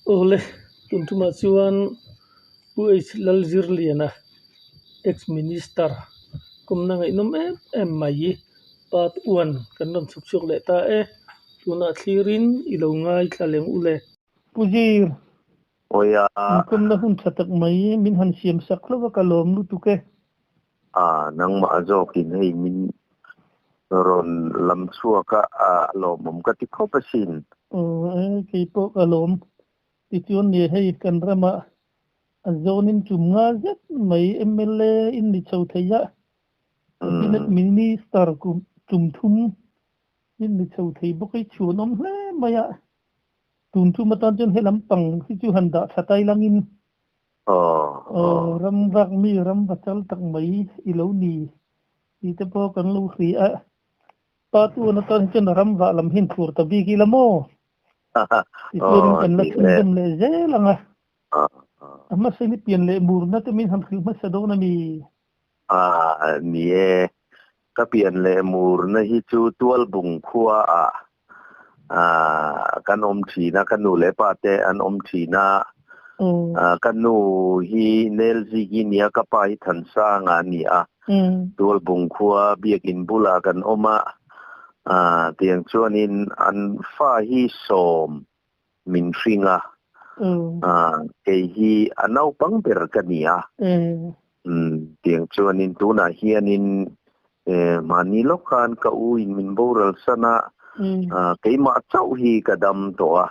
Awle, tun tumah chuan Pu H Lalzirliana, Ex-Minister, kawmna ngaihnawm em em mai Part one kan rawn chhuk chhuak leh ta e. Tunah thlirin i lo ngaithla leng u le. Pu Zir, Awia. Inkawmna hun tha tak mai min han siam sak hlauh a ka lawm lutuk e. A, nangmah zawkin hei min rawn lam chhuak a, a lawmawm ka ti khawp asin. Aw e, kei pawh ka lawm. Tichuan nia hei kan ramah a zawnin tum nga zet mai mla in ni chho thei a, Cabinet Minister kum tum thum in ni chho thei bawk hi chhuanawm hle mai a. Tun tum atan chuan he lampang hi chu han dah tha tai langin Aw, ram vak mi ram va chal tak mai i lo ni tih te pawh kan lo hria a. Pa tuan atan hi chuan ram vah lam hian thur ta bik ila maw? Tichuan kan la chhunzawm leh zel ang a. A hmasa in i pian leh murna te min han hrilh hmasa dawn a mi? A, ni e. Ka pian leh murna hi chu Tualbung khua ah kan awm thin a, ka nu leh pa te an awm thin a. Ka nu hi Nelziki nia, ka pa hi Thansanga a ni a. Tualbung khua Biakin bulah kan awm a, tiang chuanin an fa hi sawm min hring a. Kei hi a naupang ber ka ni a. Tiang chuanin tunah hianin mahni lawk khan ka u in min boral san a, keimah chauh hi ka dam tawh a.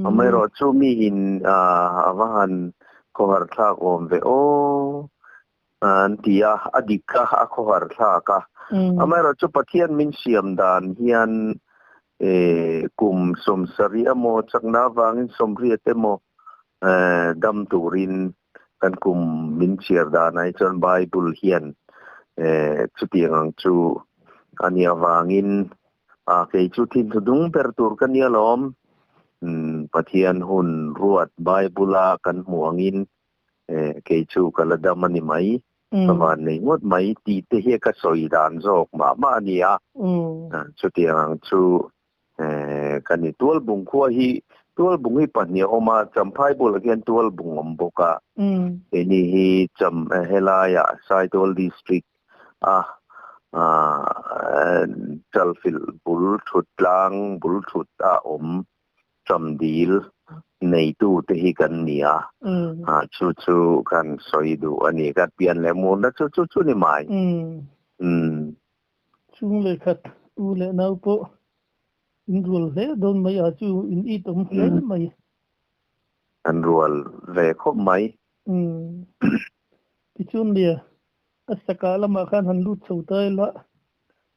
Amaherawh chu mi in a va han khawhar thlak awm ve aw an ti a, a dik a, a khawhar thlak a. Amaherawh chu Pathian min siam dan hian kum sawmsarih emaw chakna avangin sawmriat emaw dam turin kan kum min chhiar dan ai chuan Bible hian chutiang ang chu a nih avangin kei chu thin thu dung ber tur ka nia lawm. Pathian hun ruat Bible a kan hmuh angin kei chu ka la dam a ni mai, ka van nei ngawt mai tih te hi ka sawi dan zawk mah mah a ni a. Chutiang ang chu Ka ni Tualbung khua hi Tualbung hi pahnih a awm a, Champhai bulah khian Tualbung a awm bawk a. Keini hi Cham helaiah Saitual District a Chalfilh bul thut tlang bul thut a awm Chamdil neitu te hi kan ni a. Chu chu kan sawi duh a ni. Ka pian leh murna chu chu chu ni mai. Chung leh khat u leh nau pawh in rual hle dawn mai a chu in it awm hle mai. An rual ve khawp mai. Umm. Tichuan nia a sakah lamah khan han lut chho ta ila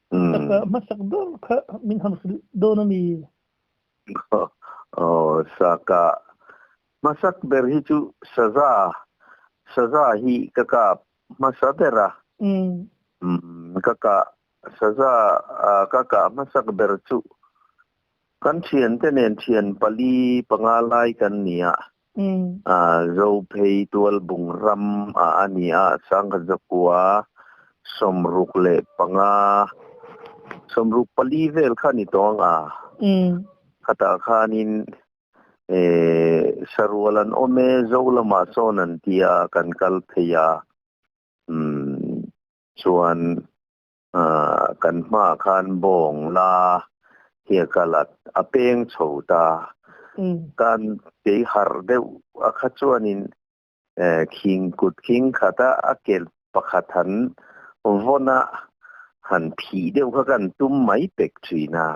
sakah hmasak ber kha min han hrilh dawn a ni. Aw sakah hmasak ber hi chu saza saza hi ka kap hmasa ber a. Umm ka kah saza ka kah hmasak ber chu kan thiante nen thian pali panga lai kan ni a. Zophei Tualbung ram ah a ni a, Sangkhat zakua sawmruk leh panga sawmruk pali vel kha a ni tawh ang a. Khatah khanin Sarual an awm e, Zo lamah sawn an ti a, kan kal phei a. Umm chuan kan hmaah khan bawng la hi a kal a, a peng chho ta. Kan kei harh deuh a kha chuanin Khing kut khing khat a, a kel pakhat han vawn a, han phih deuh kha kan tum mai pek thin a.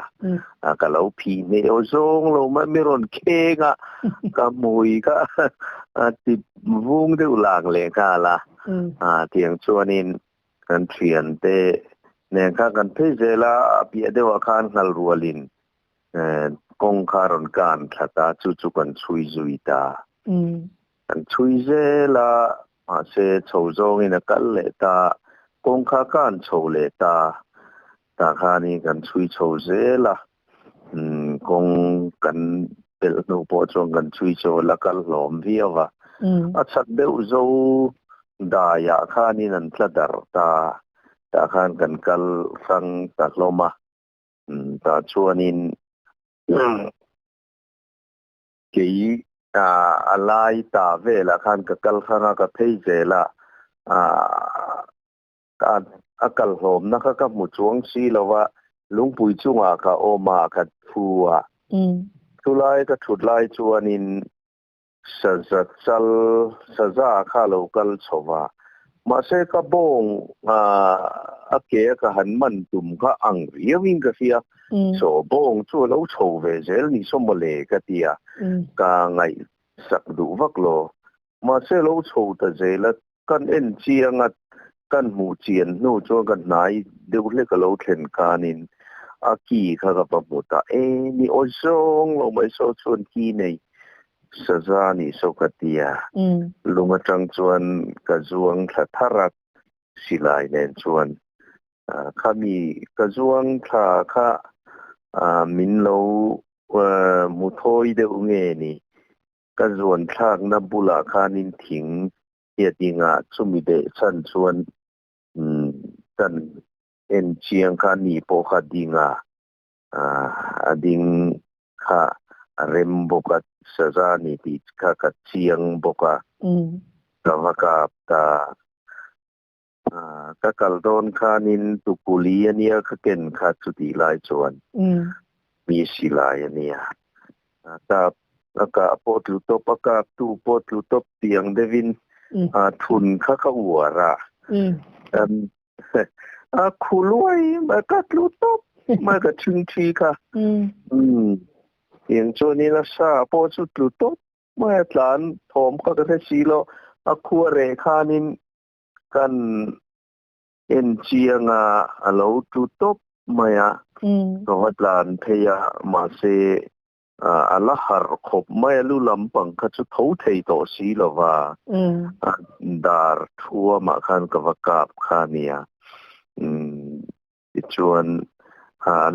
Ka lo phih hneh aw zawng lo mai, mi rawn kheng a, ka hmui kha a ti vung deuh lang leh nghal a. Tiang chuanin kan thiante nen khan kan phei zel a, a piah deuhah khan nghal rualin kawng kha rawn kan thla ta, chu chu kan chhui zui ta. Kan chhui zel a, mahse chho zawngin a kal leh ta, kawng kha kan chho leh ta, tah khanin kan chhui chho zel a, kawng kan pelh hnu pawh chuan kan chhui chho a la kal hlawm viau a. A chak deuh zo daiah khanin an tla darh ta, tah khan kan kal hrang ta hlawm a. Tah chuanin kei A lai ta velah khan ka kal hrang a, ka phei zel a, a kal hlawmna kha ka hmu chuang si lo va, lungpui chungah ka awm a, ka thu a. Chulai ka thut lai chuanin saza chal, saza kha a lo kal chho va, mahse ka bawng a ke a ka han man tum kha ang riauin ka hria, Chaw bawng chu a lo chho ve zel ni saw mawle ka ti a, ka ngaihsak duh vak lo. Mahse lo chho ta zel a, kan en chiang a, kan hmuh chian hnu chuan ka hnai deuh hlek a lo thlen kanin a ki kha ka va hmu ta. E ni aw zawng lo mai saw chuan ki nei saza ni saw ka ti a, lung atang chuan ka zuang thla thar a, silai nen chuan Khami ka zuang thla kha min lo hmu thawi deuh nge ni? Ka zuan thlakna bulah khanin thing hiat ingah chumi beh chhan chuan kan en chiang kha ni pawh kha ding a, a ding kha a rem bawk a, saza ni tih kha ka chiang bawk a, ka va kap ta. Ka kal dawn khanin tukuli a nia ka ken kha chutih lai chuan mi si lai a nia. Kap a kah pawh tlu tawp a kap tu pawh tlu tawp tiang deuhin thun kha ka uar a. A khu luai mai ka tlu tawp mai ka thing thi kha. Tiang chuanin a sa pawh chu tlu tawp mai a tlan thawm kha ka hre si lo. A khua reh khanin Kan en chiang a, a lo tlu tawp mai a, ka va tlan phei a, mahse a la harh khawp mai a, lu lampang kha chu tho thei tawh si lo va, dar thuamah khan ka va kap kha a nia. Tichuan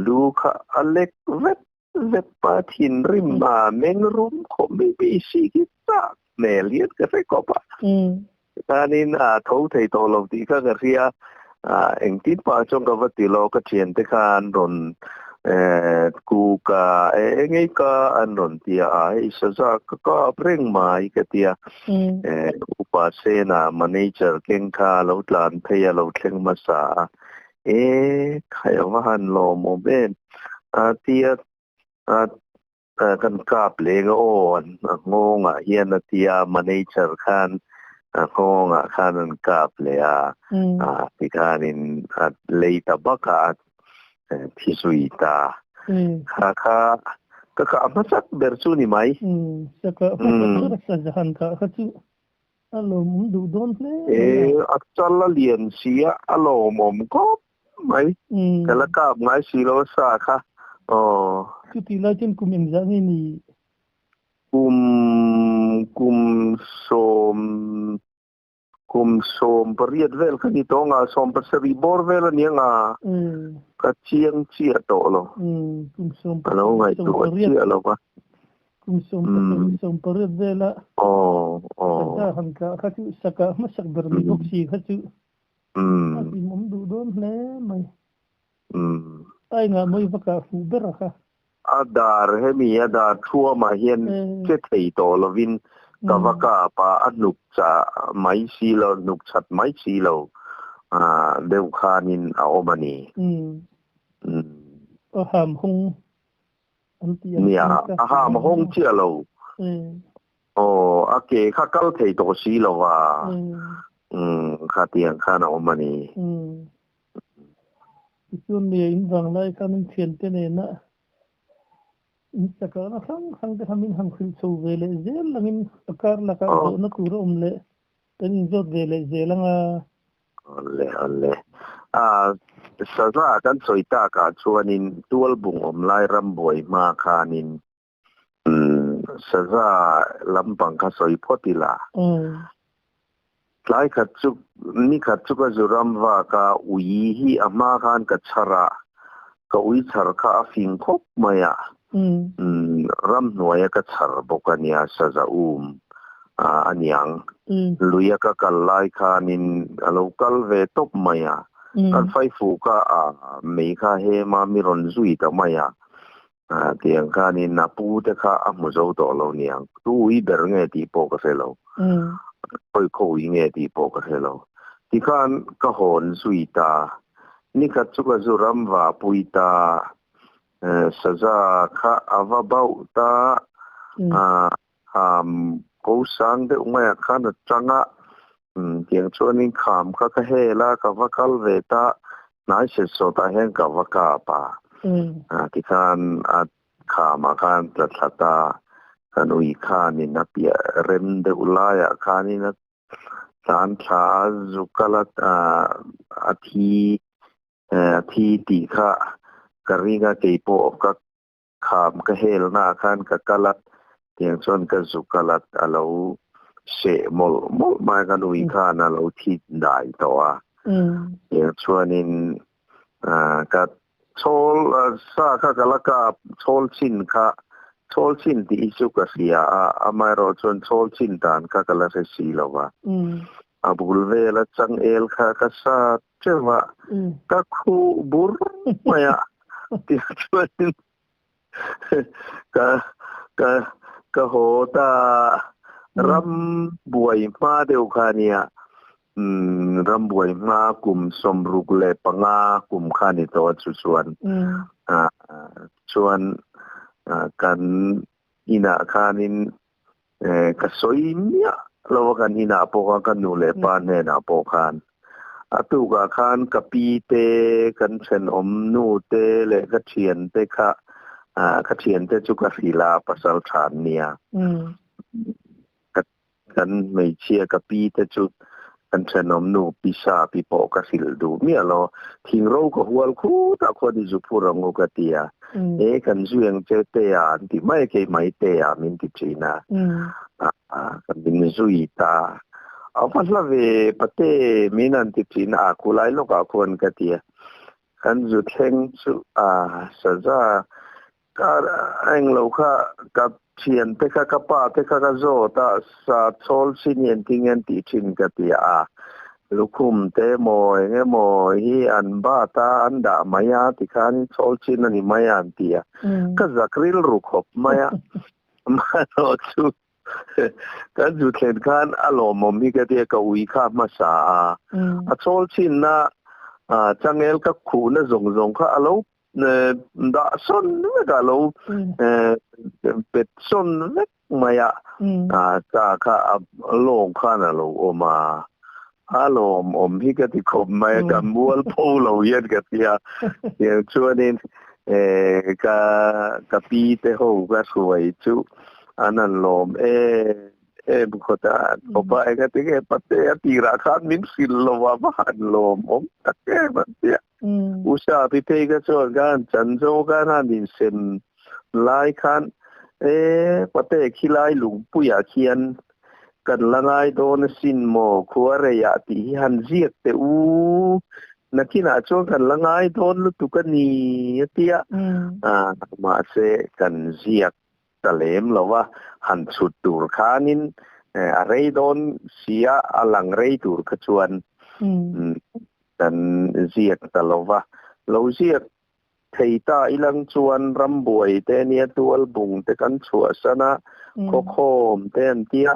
lu kha a lek vek vek pa thinrim a meng rum khawp mai mai si khi chak hmel hian ka hre khawp a. Chuanin a tho thei tawh lo tih kha ka hria a, engtin pah chuan ka va ti lo, ka thiante kha an rawn kuk a, engei ka an rawn ti a, hei saza ka kap reng mai ka ti a. Upa Sena manager keng kha a lo tlan phei a, lo thleng hmasa a. E khai a va han lawmawm em a tia a kan kap leng a aw a nghawngah hian a tia manager khan a nghawngah khan an kap leh a a tikhanin a lei ta bak a thi zui ta kha kha ka kah hmasak ber chu ni mai. Saka hmasak ber sa jahan kah kha chu A lawmawm duh dawn hle mai a. E, a chal a lian si a, a lawmawm khawp mai. Ka la kap ngai si lo a sa kha. Aw. Chutih lai chuan kum engzah nge ni? Kum, kum sawm, kum 18 vel kha ni tawh anga, 17 bawr vel a ni anga. Ka chiang chiah tawh lo. Kum sawm, Ka lo ngaihtuah chiah lo va. Kum 17, 18 vela saza han kah kha chu sakah hmasak ber ni bawk si kha chu a hlimawm duh dawn hle mai. Ai ngah mawi va kah fuh ber a kha. A dar hemi a dar thuamah hian che thei tawh lovin ka va kap a, a hnuk chah mai si lo, hnuk chat mai si lo deuh khanin a awm a ni. A ham hawng Nia, a ham hawng chiah lo. Aw, a ke kha kal thei tawh si lo va. Umm, khatiang khan a awm a ni. Tichuan nia in vanglai khan in thiante nena in chakahna hrang hrang te kha min han hrilh chho ve leh zel langin a kar lakah zawhna tur a awm leh kan inzawt ve leh zel anga. Awle awle. A saza kan sawi takah chuanin tualbung awm lai rambuai hma khanin saza lampang kha sawi phawt ila. Tlai khat chu ni khat chu ka zu ram vak a, ui hi a hma khan ka chhar a, ka ui chhar kha a fing khawp mai a, ramhnuaia ka chhar bawk a nia saza um. a niang. Luia ka kal lai khanin a lo kal ve tawp mai a, kan faifu kha a mei kha hema mi rawn zui ta mai a. Tiang khanin a pu te kha a hmu zo tawh lo niang. Tu ui ber nge tih pawh ka hre lo. Khawi khaw ui nge tih pawh ka hre lo. Tikhan ka hawn zui ta. Nikhat chu ka zu ram va pui ta. Saza kha a va bauh ta. Kham ko sang deuh maiah khan a tang a. Tiang chuanin kham kha ka hel a, ka va kal ve ta. Hnai set sawtah hian ka va kap a. Tikhan a khamah khan tla thla ta. Kan ui khanin a piah rem deuh laiah khanin a tlan thla a, zu kal a, a thi a thi tih kha ka ring a, keipawh ka kham ka hel naah khan ka kal a, tiang chuan ka zu kal a, a lo seh mawlh mawlh mai a, ka nui khan a lo thi dai tawh a, tiang chuanin ka chhawl sa kha ka la kap chhawl chin kha chhawl chin tih hi chu ka hria a, amaherawh chuan chhawl chin dan kha ka la hre si lo va, a bul vela changel kha ka sa teuh a, ka khuh bur mai a, tiang chuanin ka ka ka haw ta ram buai hma deuh kha a nia, ram buai hma kum 65 kum kha a ni tawh a chu chuan chuan kan inah khanin Ka sawi miah lo a kan inah pawh khan ka nu leh pa hnenah pawh khan a tukah khan ka pi te kan thenawm nu te leh ka thian te kha ka thian te chu ka hrilh a pasal tha an nia kan hmeichhia ka pi te chu Kan thenawm nu Pi Sa pi pawh ka hrilh duh miah lo. Thing ro ka hual khutah khuan i zu phur ang u ka ti a. E kan zui ang che te a an ti mai a, kei mai te a min ti thin a. Ka min zui ta. A va hla ve pate min an ti thin a, khulai lawkah khuan ka ti a. Kan zu thleng chu a saza Ka englo kha ka thiante kha ka pa te kha ka zawt a, sa chhawl chin hi engtin nge an tih thin ka ti a, lukhum te emaw eng emaw hi an bat a, an dah mai a tikhan chhawl chin a ni mai a an ti a, ka zak rilru khawp mai a, amaherawh chu kan zu thlen khan a lawmawm hi ka tia ka ui kha hmasa a, a chhawl chinna changel ka khuhna zawng zawng kha a lo dah sawn vek a lo pet sawn vek mai a cha kha a lawng khan a lo awm a a lawm awm hi ka ti khawp mai a ka mual pho lo hian ka tia tiang chuanin ka ka pi te ho ka hruai chu an han lawm em em khawt a khawp a eng ati nge pate a tirah khan min hrilh lo a va han lawm awm tak em an tia. Usa pi phei kha chuan khan chanzo khan han insem lai khan e pate khilai lungpuiah khian kan la ngai dawn asin maw khua reiah tih hi han ziak teh u nakinah chuan kan la ngai dawn lutuk a ni a tia mahse kan ziak ta lem lo a han chhut tur khanin a rei dawn sia a lang rei tur kha chuan Kan ziak ta lo va. Lo ziak thei ta ilang chuan rambuai te nia tualbung te kan chhuahsan a, khawkhawm te an tia,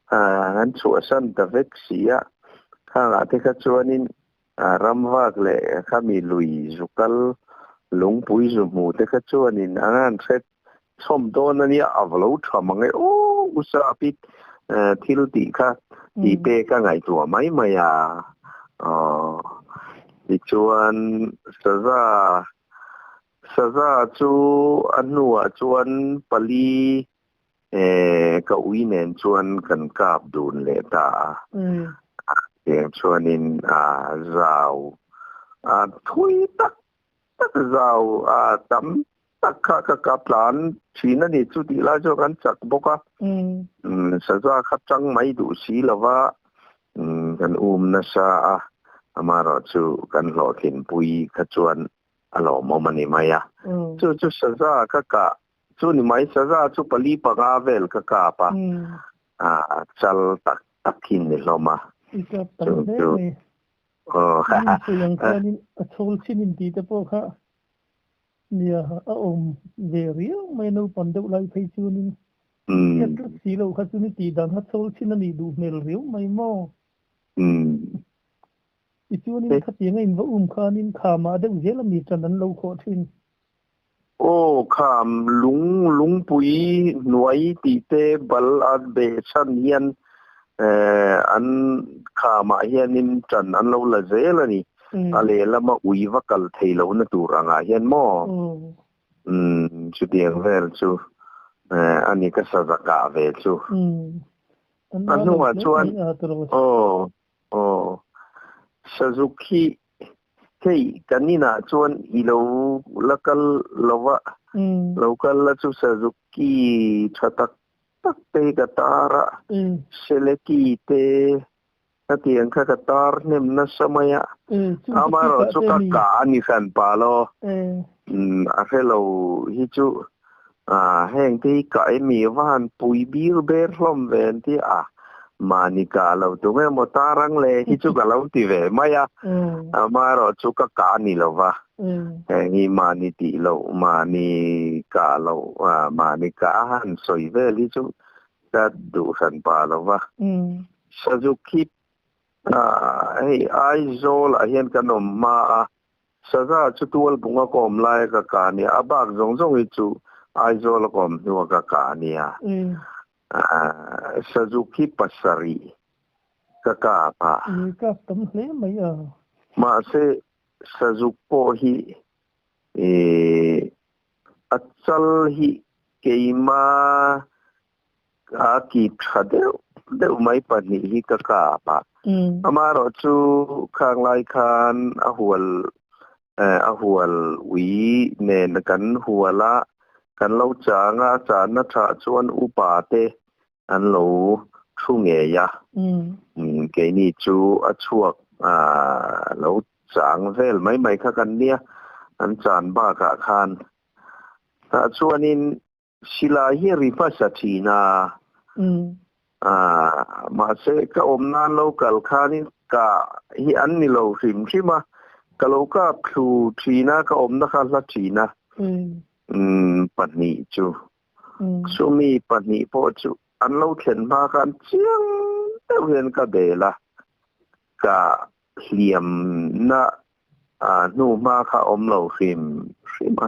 an chhuahsan ta vek si a. Khangah te kha chuanin ramvak leh khami lui zukal lungpui zu hmu te kha chuanin an han hre chhawm dawn a nia, a va lo tha mang e aw Usapit thil tih kha tih te ka ngaihtuah mai mai a aw tichuan saza saza chu a hnuah chuan pali ka ui nen chuan kan kap dun leh ta a tiang chuanin a zau a thui tak tak zau a tam tak kha ka kap tlan thin a ni chu tih lai chuan kan chak bawk a saza kha tang mai duh si lova kan um nasa a amaherawh chu kan hlawhtlin pui kha chuan a lawmawm a ni mai a chu chu saza ka kah chu ni mai saza chu pali panga vel ka kap a chal tak tak hi ni hlawm a chu chu Aw. Sawi ang khanin a chhawl chin in tih te pawh kha. Nia a awm ve riau mai naupang deuh lai phei chuanin hriat tlat si lo kha chu ni tih dan kha chhawl chin a nih duh hmel riau mai maw? Tichuanin khatiang a inva um khanin khamah deuh zel a mi tan an lo khawh thin. Aw kham lung lungpui hnuai tih te bal a beh chhan hian an khamah hianin tan an lo la zel a ni. A lehlama ui va kal thei lohna tur angah hian maw? Umm chutiang vel chu a ni ka sa zakah ve chu. A hnungah chuan aw aw Sazuk hi hei kan inah chuan i lo la kal lo va, lo kal la chu Sazuk ki tha tak tak te hi ka tar a, Seleki te Hetiang kha ka tar hnem nasa mai a, amaherawh chu ka kah a ni hran pah lo. A hre lo hi chu heng te hi kah emi va han pui bir ber hlawm ve an ti a, mahni kah lo tu nge maw tar ang le hi chu ka lo ti ve mai a, amaherawh chu ka kah a ni lo va, heng hi mahni tih loh, mahni kah loh, mahni kah a han sawi vel hi chu ka duh hran pah lo va. Sazuk hi hei Aizawl ah hian kan awm hma a, Saza chu Tualbunga ka awm laia ka kah a nia, a bak zawng zawng hi chu Aizawl a ka awm hnua ka kah a nia. Sazuk hi pasarih ka kap a. Kap tam hle mai a. Mahse Sazuk pawh hi a chal hi keima a kip tha deuh deuh mai pahnih hi ka kap a. Amaherawh chu khang lai khan a hual a hual ui nen kan hual a, kan lo chang a, a channa thah chuan upa te an lo thu ngei a. Keini chu a chhuak lo chang vel mai mai kha kan nia, an chan bakah khan. Tah chuanin silai hi a ri hmasa thin a, mahse ka awm nan lo kal khanin ka hi an ni lo hrim hrim a, ka lo kap thlu thin a, ka awmna kha hla thin a, pahnih chu. Chumi pahnih pawh chu an lo thlen hma khan chiang deuh hian ka bel a, ka hliamna hnu hma kha awm lo hrim hrim a.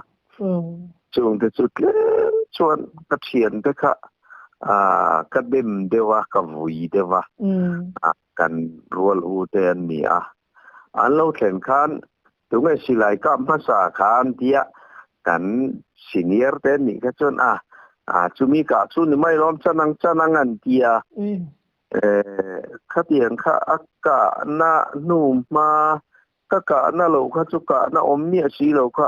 Chungte chu tlem chuan ka thiante kha ka dem deuh a, ka vui deuh a, kan rual u te an ni a. An lo thlen khan tunge silai kap hmasa kha an tia, kan senior te an nih kha chuan a chumi kah chu ni mai lawm chanang chanang an tia. Khatiang kha a kahna hnu hma ka kahna lo kha chu kahna awm miah si lo kha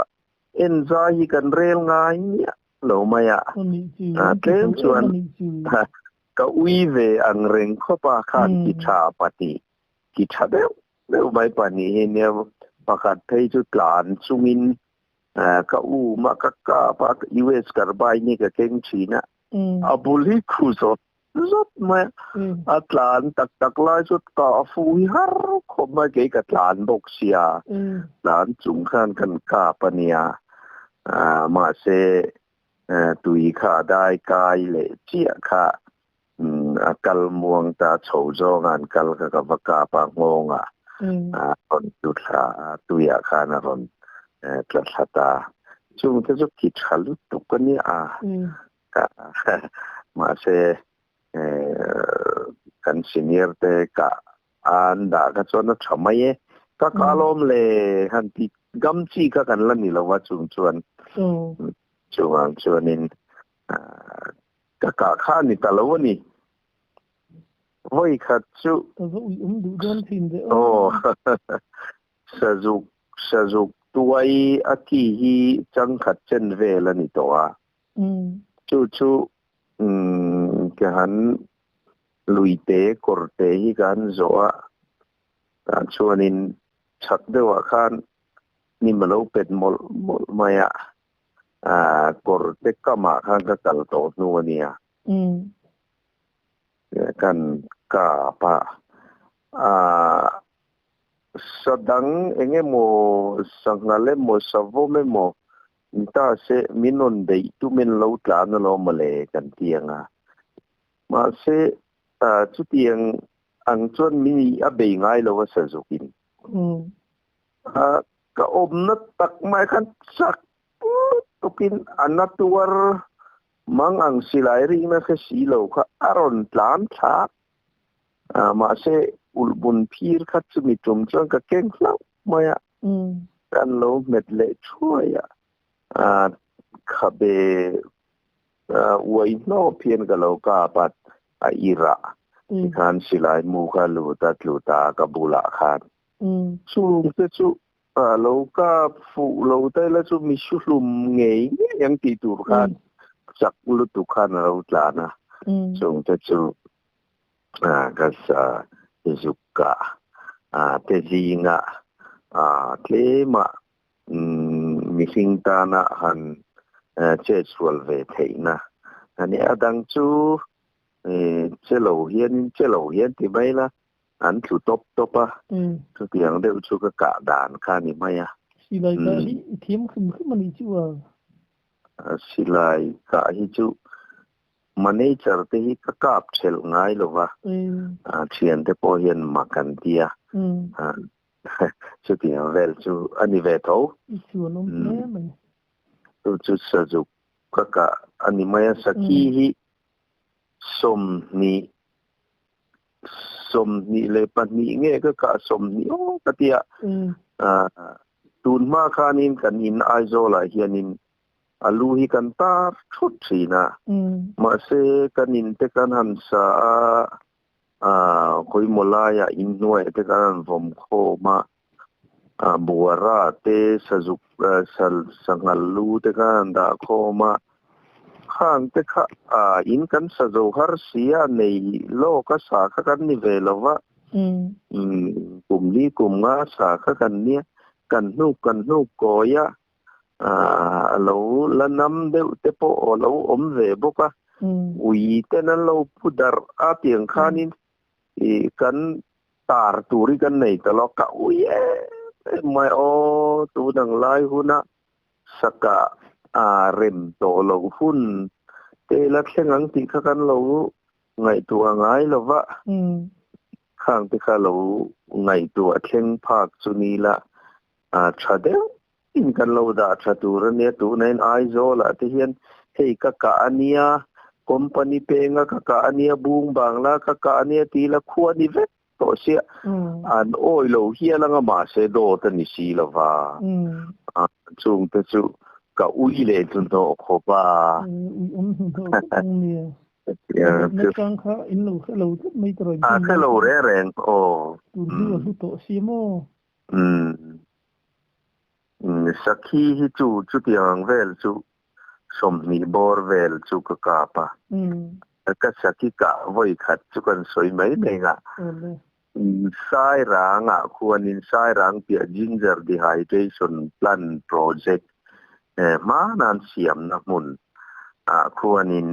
en zai hi kan rel ngai miah lo mai a. Tlem chuan ka ui ve ang reng khawp a khan ki tha pahnih ki tha deuh deuh mai pahnih hi nia pakhat phei chu tlan chungin ka um a ka kap a US carbine hi ka keng thin a a bul hi khu zawt zawt mai a, a tlan tak tak lai chu ka a fu hi har khawp mai kei ka tlan bawk sia tlan chung khan kan kap a nia mahse tui kha a dai kai leh chiah kha a kal muang ta chho zawng a an kal kha ka va kap a nghawng ah a rawn tlu thla a tuiah khan a rawn tla thla ta chung te chu ki tha lutuk a nia Mahse kan senior te ka an dah kha chuan a tha mai e. Ka kalawm le han ti gam chi kha kan la ni lova chung chuan chuvang chuanin ka kah kha a ni ta lo a ni. Vawi khat chu aw sazuk sazuk tuai a ki hi changkhat chen vel a ni tawh a. Chu chu ka han luite kawrte hi ka han zawh a, tah chuanin chhak deuhah khan hnim a lo pet mawlh mawlh mai a, kawrte kamah khan ka kal tawh hnu a nia. Kan kap a, sa dang eng emaw, sanghal emaw, savawm emaw. Ni ta se min rawn beih tumin lo tlan alawm mawle kan ti ang a. Mahse chutiang ang chuan min a bei ngai lo a sazukin. Ka awmna tak mai khan chak lutukin a na tuar mang ang silai rikna hre si lo kha a rawn tlan thla a. Mahse ulhbun phir kha chumi tum chuan ka keng hlauh mai a. Kan lo hmet leh thuai a, khabe uai hnawp hian ka lo kap a, a irah tikhan silai mu kha lut a tlu ta a ka bulah khan. Chung te chu lo kap fuh lo ta ila chu mi su hlum ngei ngei ang tih tur khan chak lutuk khan a lo tlan a, chung te chu ka zuk kah te zinga tlema mihring tana han chetsual ve theihna a ni. A dang chu che lo hianin che lo hian ti mai la, an tlu tawp tawp a, chutiang deuh chu ka kah dan kha a ni mai a. Silai kah hi i thiam hrim hrim a nih chu a? Silai kah hi chu Manager te hi ka kap thelh ngai lo va, thiante pawh hian mak an ti a, chutiang vel chu a ni ve tho. I chuan awm hle mai. Chu chu sazuk ka kah a ni mai a, sakhi hi 22 nge ka kah 20 aw ka ti a, tun hma khanin kan in Aizawlah hianin A lu hi kan tar thut thin a, mahse kan in te kan han sa a, aah khawimaw laiah inhnuaiah te kan han vawm khawm a, aah buara te sazuk sanghal lu te kan han dah khawm a, khang te kha aah in kan sa zo har si a, nei lawk a sa kha kan ni ve lo va, umm kum li kum nga sa kha kan nia, kan hnuk kan hnuk kawi a. A lo la nam deuh te pawh a lo awm ve bawk a, ui ten an lo pu darh a tiang khanin ih kan tar tur hi kan nei ta lo, ka ui em em mai aw tun ang lai huna saka a rem tawh loh hun te la thleng ang tih kha kan lo ngaihtuah ngai lo va, khang te kha lo ngaihtuah thleng phak chu ni la a tha deuh in kan lo dah tha tur a nia tunain Aizawl ah te hian hei ka kah a nia company penga ka kah a nia bung bangla ka kah a nia tih ila khua ni vek tawh sia an awi lo hial anga mahse dawt a ni si lova chung te chu ka ui leh hnuhnawh khawp a. Ui awm hnuhnawh khawp ang nia. Nachang kha in lo hre lo tlat mai tawh A hre lo reng reng aw. Tun hi a hlu tawh si maw? Umm. Sakhi hi chu chutiang ang vel chu 20 bawr vel chu ka kap a. Ka sakhi kah vawi khat chu kan sawi mai mai nga. Sairangah khuanin Sairang piah Ginger Dehydration Plant Project hmanan siamna hmun ah khuanin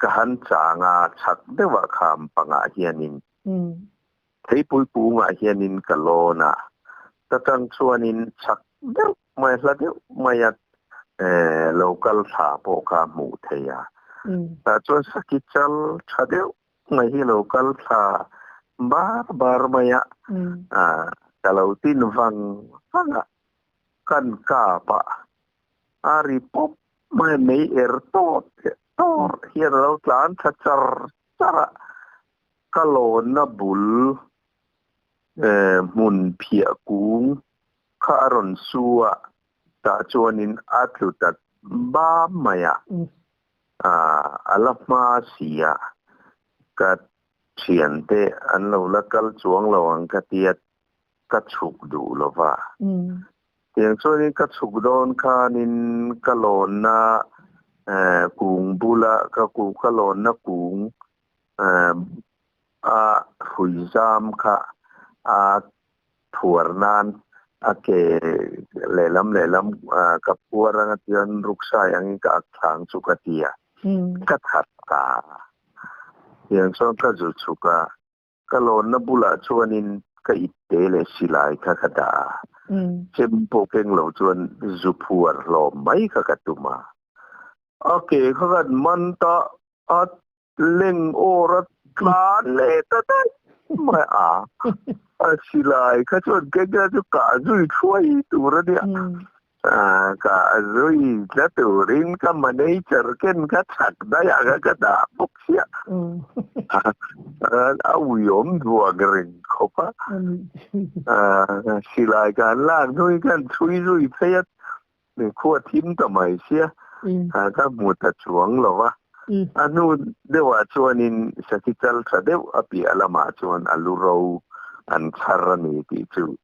ka han chang a, chhak deuhah kham pangah hianin Theipui pungah hianin ka lawn a, ta tang chuanin chak deuh mai, hla deuh maia lo kal thla pawh kha a hmuh theih a. Tah chuan saki chal tha deuh mai hi lo kal thla bar bar mai a, ka lo tin vang vang a, kan kap a, a ri pawp mai a, mei er tawt tawr hian a lo tlan thla char char a. Ka lawnna bul hmun phiah kung kha a rawn su a, tah chuanin a tlu ta bam mai a, a la hma si a, ka thiante an lo la kal chuang lo ang ka tia ka chhuk duh lo va. Tiang chuanin ka chhuk dawn khanin ka lawnna kung bula ka lawnna kung a hrui zam kha a phuar nan a ke lehlam lehlam ka phuar anga chuan ruksai angin ka ak thlang chu ka ti a, ka that ta a. Tiang chuan ka zu chhuk a, ka lawnna bulah chuanin ka itte leh silai kha ka dah a. Chem pawh keng lo chuan zu phuar hlawm mai kha ka tum a. A ke kha kan man ta a leng awr a tlan leh ta daih mai a. A silai kha chuan keng ila chu kah zui thuai tur a nia. Ka zui tla turin ka manager ken ka chak daih a ka dah bawk sia. A uiawm duak reng khawp a. Silai ka han lak hnuin ka han chhui zui phei a, khua thim ta mai sia. Ka hmu ta chuang lo va. A hnu deuhah chuanin sakhi chal tha deuh a piah lamah chuan a lu ro an chhar a ni tih chu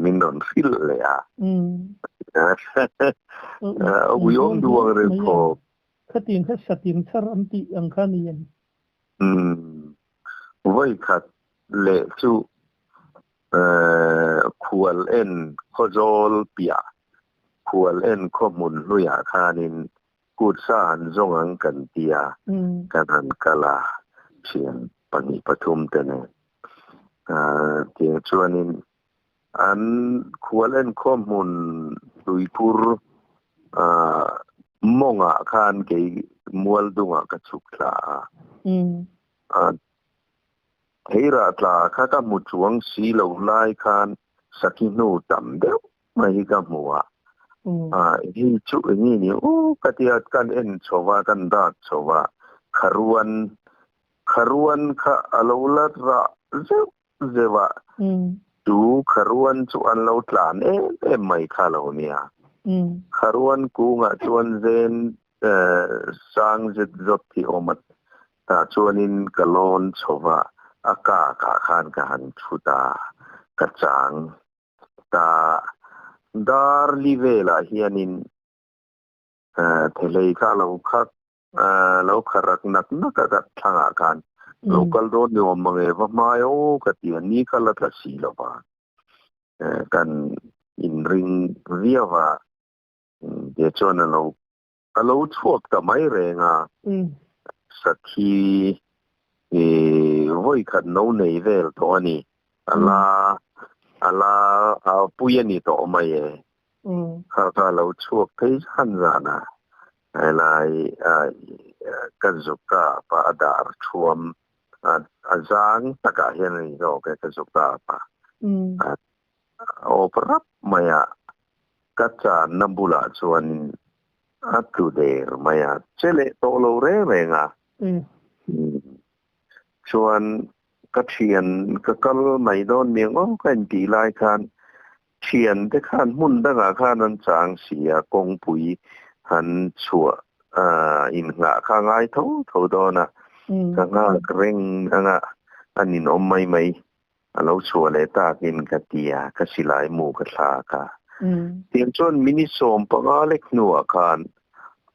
min rawn hrilh leh a. A uiawm duang reng khawp. Khatiang kha satin chhar an tih ang kha ni em? Vawi khat leh chu khual en khawzawl piah khual en khawhmun hluiah khanin kut sa han zawng ang kan tia kan han kal a, thian pahnih pathum te nen. Tiang chuanin an khual enkhawm hmun tuikhur mawngah khan kei mual dungah ka chhuk thla a. Theirah tla kha ka hmu chuang si lo lai khan sakhi hnu tam deuh mai hi ka hmu a. Hei chu eng nge ni u ka tia kan en chho va, kan dak chho va, kharuan Kharuan kha a lo la rah zeuh zeuh a, chu kharuan chu an lo tlan em em mai kha lo nia. Kharuan kungah chuan zen sang zet zawt hi awm a, tah chuanin ka lawn chho va, a kakah khan ka han thu ta, ka chang ta. Dar li velah hianin thelei kha a lo khak lo kharak nak nak a ka thlangah khan lo kal dawn ni awm mange va hmai aw ka ti a, ni kha la tla si lo va, kan inring viau a, tia chuan a lo a lo chhuak ta mai reng a, sakhi vawi khat no nei vel tawh a ni, a la a la a pui a ni tawh mai e, kha kha a lo chhuak phei zan zan a. Helai ka zuka pa a dar thuam a zang takah hian a ni zawk e ka zuka pa a awp rap mai a, ka channa bulah chuanin a tlu der mai a, che leh tawh lo reng reng a. Chuan ka thian ka kal mai dawn miang aw ka intih lai khan Thiante khan hmun dangah khan an chang si a, kawngpui han chhuah inngah kha a ngai tho tho dawn a, ka nghak reng ang a, a ninawm mai mai a lo chhuah leh takin ka ti a, ka silai mu ka thlak a. Tiang chuan minute 15 lek hnuah khan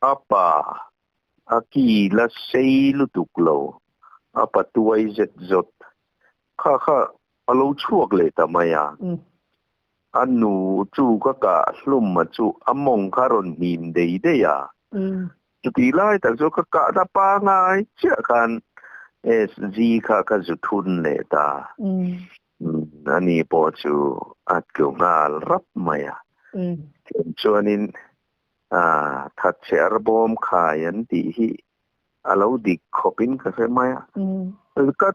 a pa a ki la sei lutuk lo, a pa tuai zet zawt kha kha A lo chhuak leh ta mai a. A nu chu ka kah hlum a chu a mawng kha rawn hnim dei dei a. Chutih lai tak chu ka kah ta pangai chiah khan SG kha ka zu thun leh ta. Ani pawh chu a tlu nghal rap mai a. Chuanin thatchhe arbawm khai an tih hi a lo dik khawpin ka hre mai a. Ka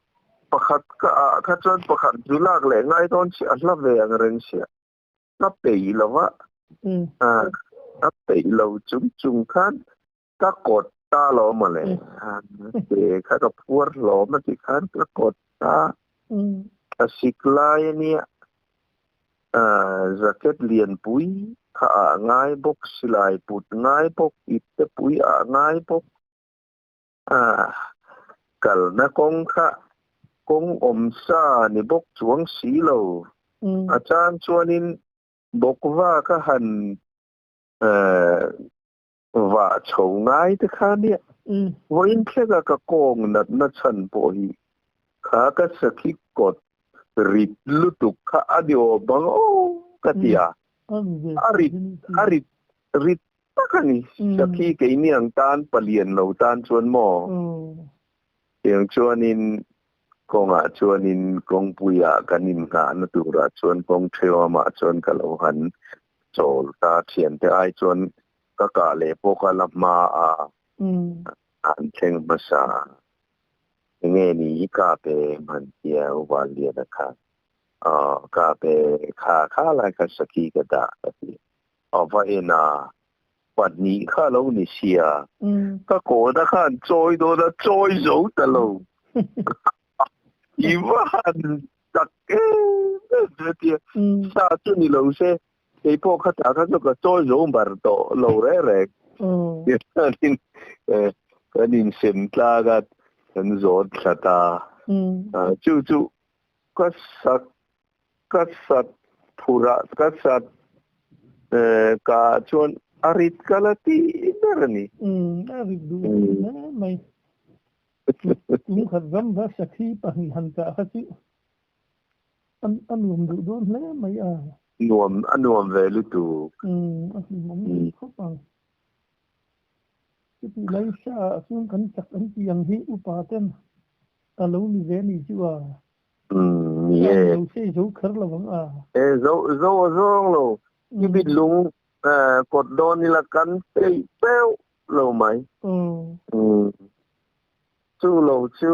pakhat ka ah kha chuan pakhat zu lak leh ngai dawn si a hla ve ang reng sia. Ka peih lo va, ka peih lo chung chung khan ka kawt ta lo mawle. Ke kha ka phuar hlawm a tih khan ka kawt ta. A sik lai a nia. Jacket lianpui kha ah ngai bawk, silai put ngai bawk, ipte pui ah ngai bawk. Kalna kawng kha kawng awm sa ni bawk chuang si lo. A chan chuanin bawkva kha han vah chho ngai te kha nia. Vawiin thleka ka kawng natna chhan pawh hi kha ka sakhi kawt rit lutuk kha a ni awm ang aw ka ti a. A rit a rit rit tak a ni. Sakhi keini ang tan palian lo tan chuan maw? Tiang chuanin. Kawngah chuanin kawngpuiah kan innghahna turah chuan kawng theuamah chuan ka lo han chawl ta. Thiante ai chuan ka kah leh pawh ka la hma a, an thleng hmasa. Enge ni i kap em han tia U Vanliana khan. Aw kap e, kha kha lai kha sakhi ka dah ka ti. A va en a, pahnih kha a lo ni sia, ka kawna khan chawi dawn a, chawi zo ta lo. I va han tak em em ve tia, sa chu ni lo se, kei pawh kha tah kha chu ka chawi zo bar tawh lo reng reng. Tichuanin kan insem tlak a, kan zawn thla ta. Chu chu ka sak Ka sat phurah ka sat ka chuan a rit ka la ti ber a ni. Umm a rit duh tih hle mai. Tum khat ram va sakhi pahnih han kah kha chu a nuam duh dawn hle mai a. Nuam a nuam ve lutuk. Umm a hlimawm duh khawp ang. Chutih lai hria ah chuan kan chak an tih ang hi upa ten a lo ni ve ni chu a. Umm ni e. Lo sei zo kher lo ang a. E zo zo a zawng lo. I bit lung kawt dawn ila kan peih peuh lo mai. Umm chu lo chu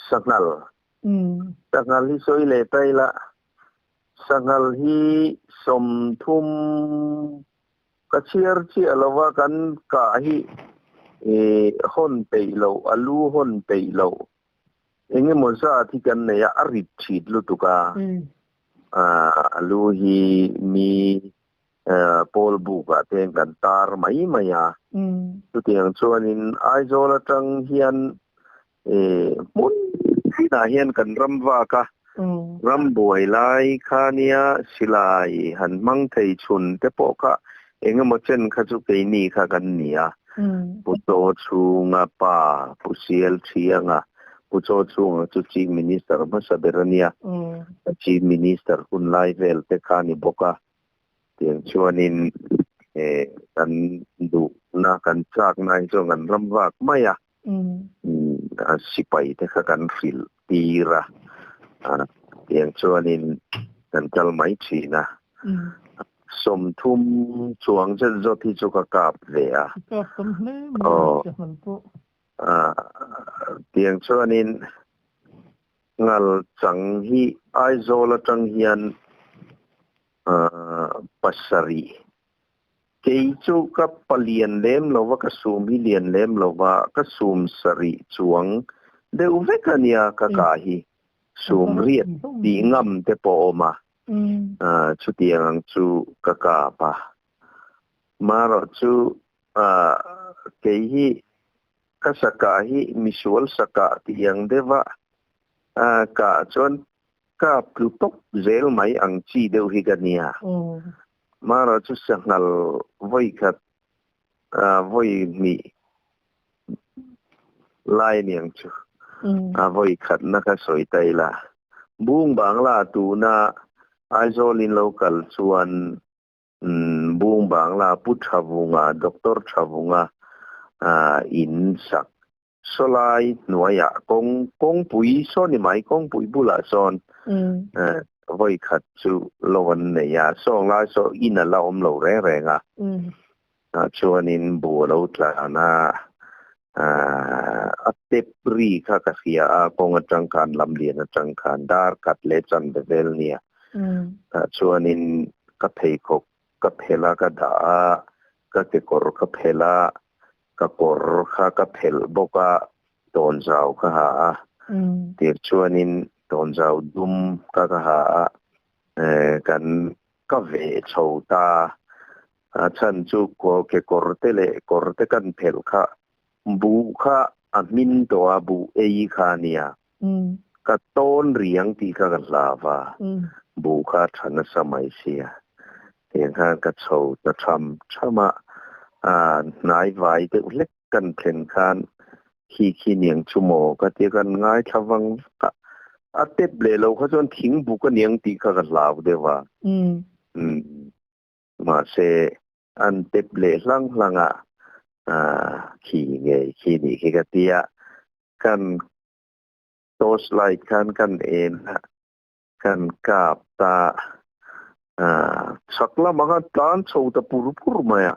sanghal. Sanghal hi sawi leh ta ila sanghal hi 30 ka chhiar chiah lova kan kah hi hawn peih loh a lu hawn peih loh. Eng emaw zat hi kan nei a, a rit thit lutuk a. A lu hi mi pawl bukah te kan tar mai mai a. Chutiang chuanin Aizawl atang hian hmun tinah hian kan ram vak a, ram buai lai kha nia silai han hmang thei chhun te pawh kha eng emaw chen kha chu keini kha kan ni a. Pu Chaw Chhunga pa, Pu Sial Thianga, Pu Chaw Chhunga chu Chief Minister hmasa ber a nia. Chief Minister hun lai vel te kha a ni bawk a. Tiang chuanin kan duhna, kan chakna hi chuan kan ram vak mai a. Sipai te kha kan hrilh tir a. Tiang chuanin kan kal mai thin a. 30 chuang zet zawt hi chu ka kap ve a. Kap tam hle mai a che hman pawh. Tiang chuanin ngal chang hi Aizawl atang hian pasarih kei chu ka palian lem lova ka sum hi lian lem lova ka sum sarih chuang deuh vek a nia ka kah hi sum riat tih ngam te pawh a awm a. Chutiang ang chu ka kap a. Marawh chu kei hi ka sakah hi misual sakah tih ang deuh a kah chuan kap tlu tawp zel mai ang chi deuh hi ka nia. Marawh chu sanghal vawi khat vawi hnih lai aniang chu a vawi khatna ka sawi ta ila. Bung Bangla tuna Aizawl in lo kal chuan Bung Bangla Pu Thavunga, Doctor Thavunga in sak sawlai hnuaiah kawng kawngpui saw ni mai kawngpui bulah sawn vawi khat chu lo an nei a, sawng lai saw in a la awm lo reng reng a. Tah chuanin bu a lo tlan a, a tep ri kha ka hria a, kawng atang khan lam lian atang khan dar khat leh chanve vel nia. Tah chuanin ka pheikhawk ka phelh a, ka dah a, ka kekawr ka phelh a, ka kawr kha ka phelh bawk a, tawnzau ka ha a. Tir chuanin tawnzau dum kha ka ha a, kan ka veh chho ta. A chhan chu kekawr te leh kawr te kan phelh kha buh kha a hmin tawh a, buh ei kha a nia. Ka tawn riang tih kha ka hlau a, buh kha a tha nasa mai sia. Tiang khan ka chho ta tham tham a, hnai vai deuh hlek kan thlen khan khi khi niang chu maw ka tia kan ngaithla vang vak a, a tep leh lo kha chuan thing buk a niang tih kha ka hlau deuh a. Mahse, an tep leh hlang hlang a, khi ngei khi nih khi ka ti a, kan. Torch light khan kan en a kan kap ta chak lamah khan tlan chho ta pur pur mai a.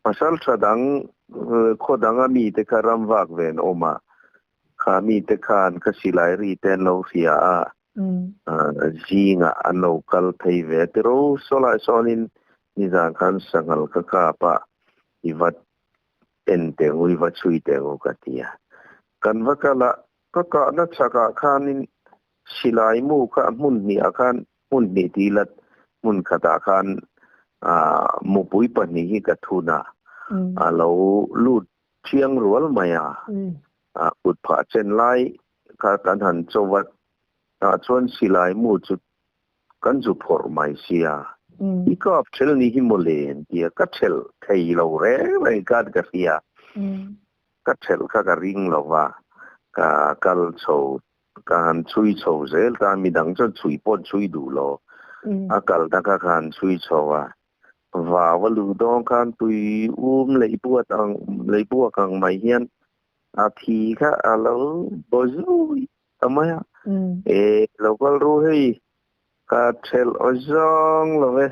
Pasal tha dang khaw danga mite kha ram vak ve an awm a, kha mite khan ka silai ri te an lo hria a, zingah an lo kal phei ve a. Tiro sawlai sawnin nizan khan sanghal ka kap a, i va en teh u, i va chhui teh u ka ti a. Kan va kal a, ka kahna chhakah khanin silai mu kha hmun hnihah khan hmun hnih tih lat hmun khatah khan mupui pahnih hi ka thun a, a lo lut thiang rual mai a, kut phah chen lai kha kan han cho vat tah chuan silai mu chu kan zu phawrh mai sia, i kap thel ni hi maw le an ti a, ka thelh thei lo reng reng khan ka hria, ka thelh kha ka ring lo va, ka kal chho ka han chhui chho zel ta, midang chuan chhui pawh an chhui duh lo, a kal ta kha ka han chhui chho a, vau a luh dawn khan tui um lei buat ang lei buak ang mai hian a thi kha a lo baw zui ta mai a, e lo kal ru hei ka thelh aw zawng lo e,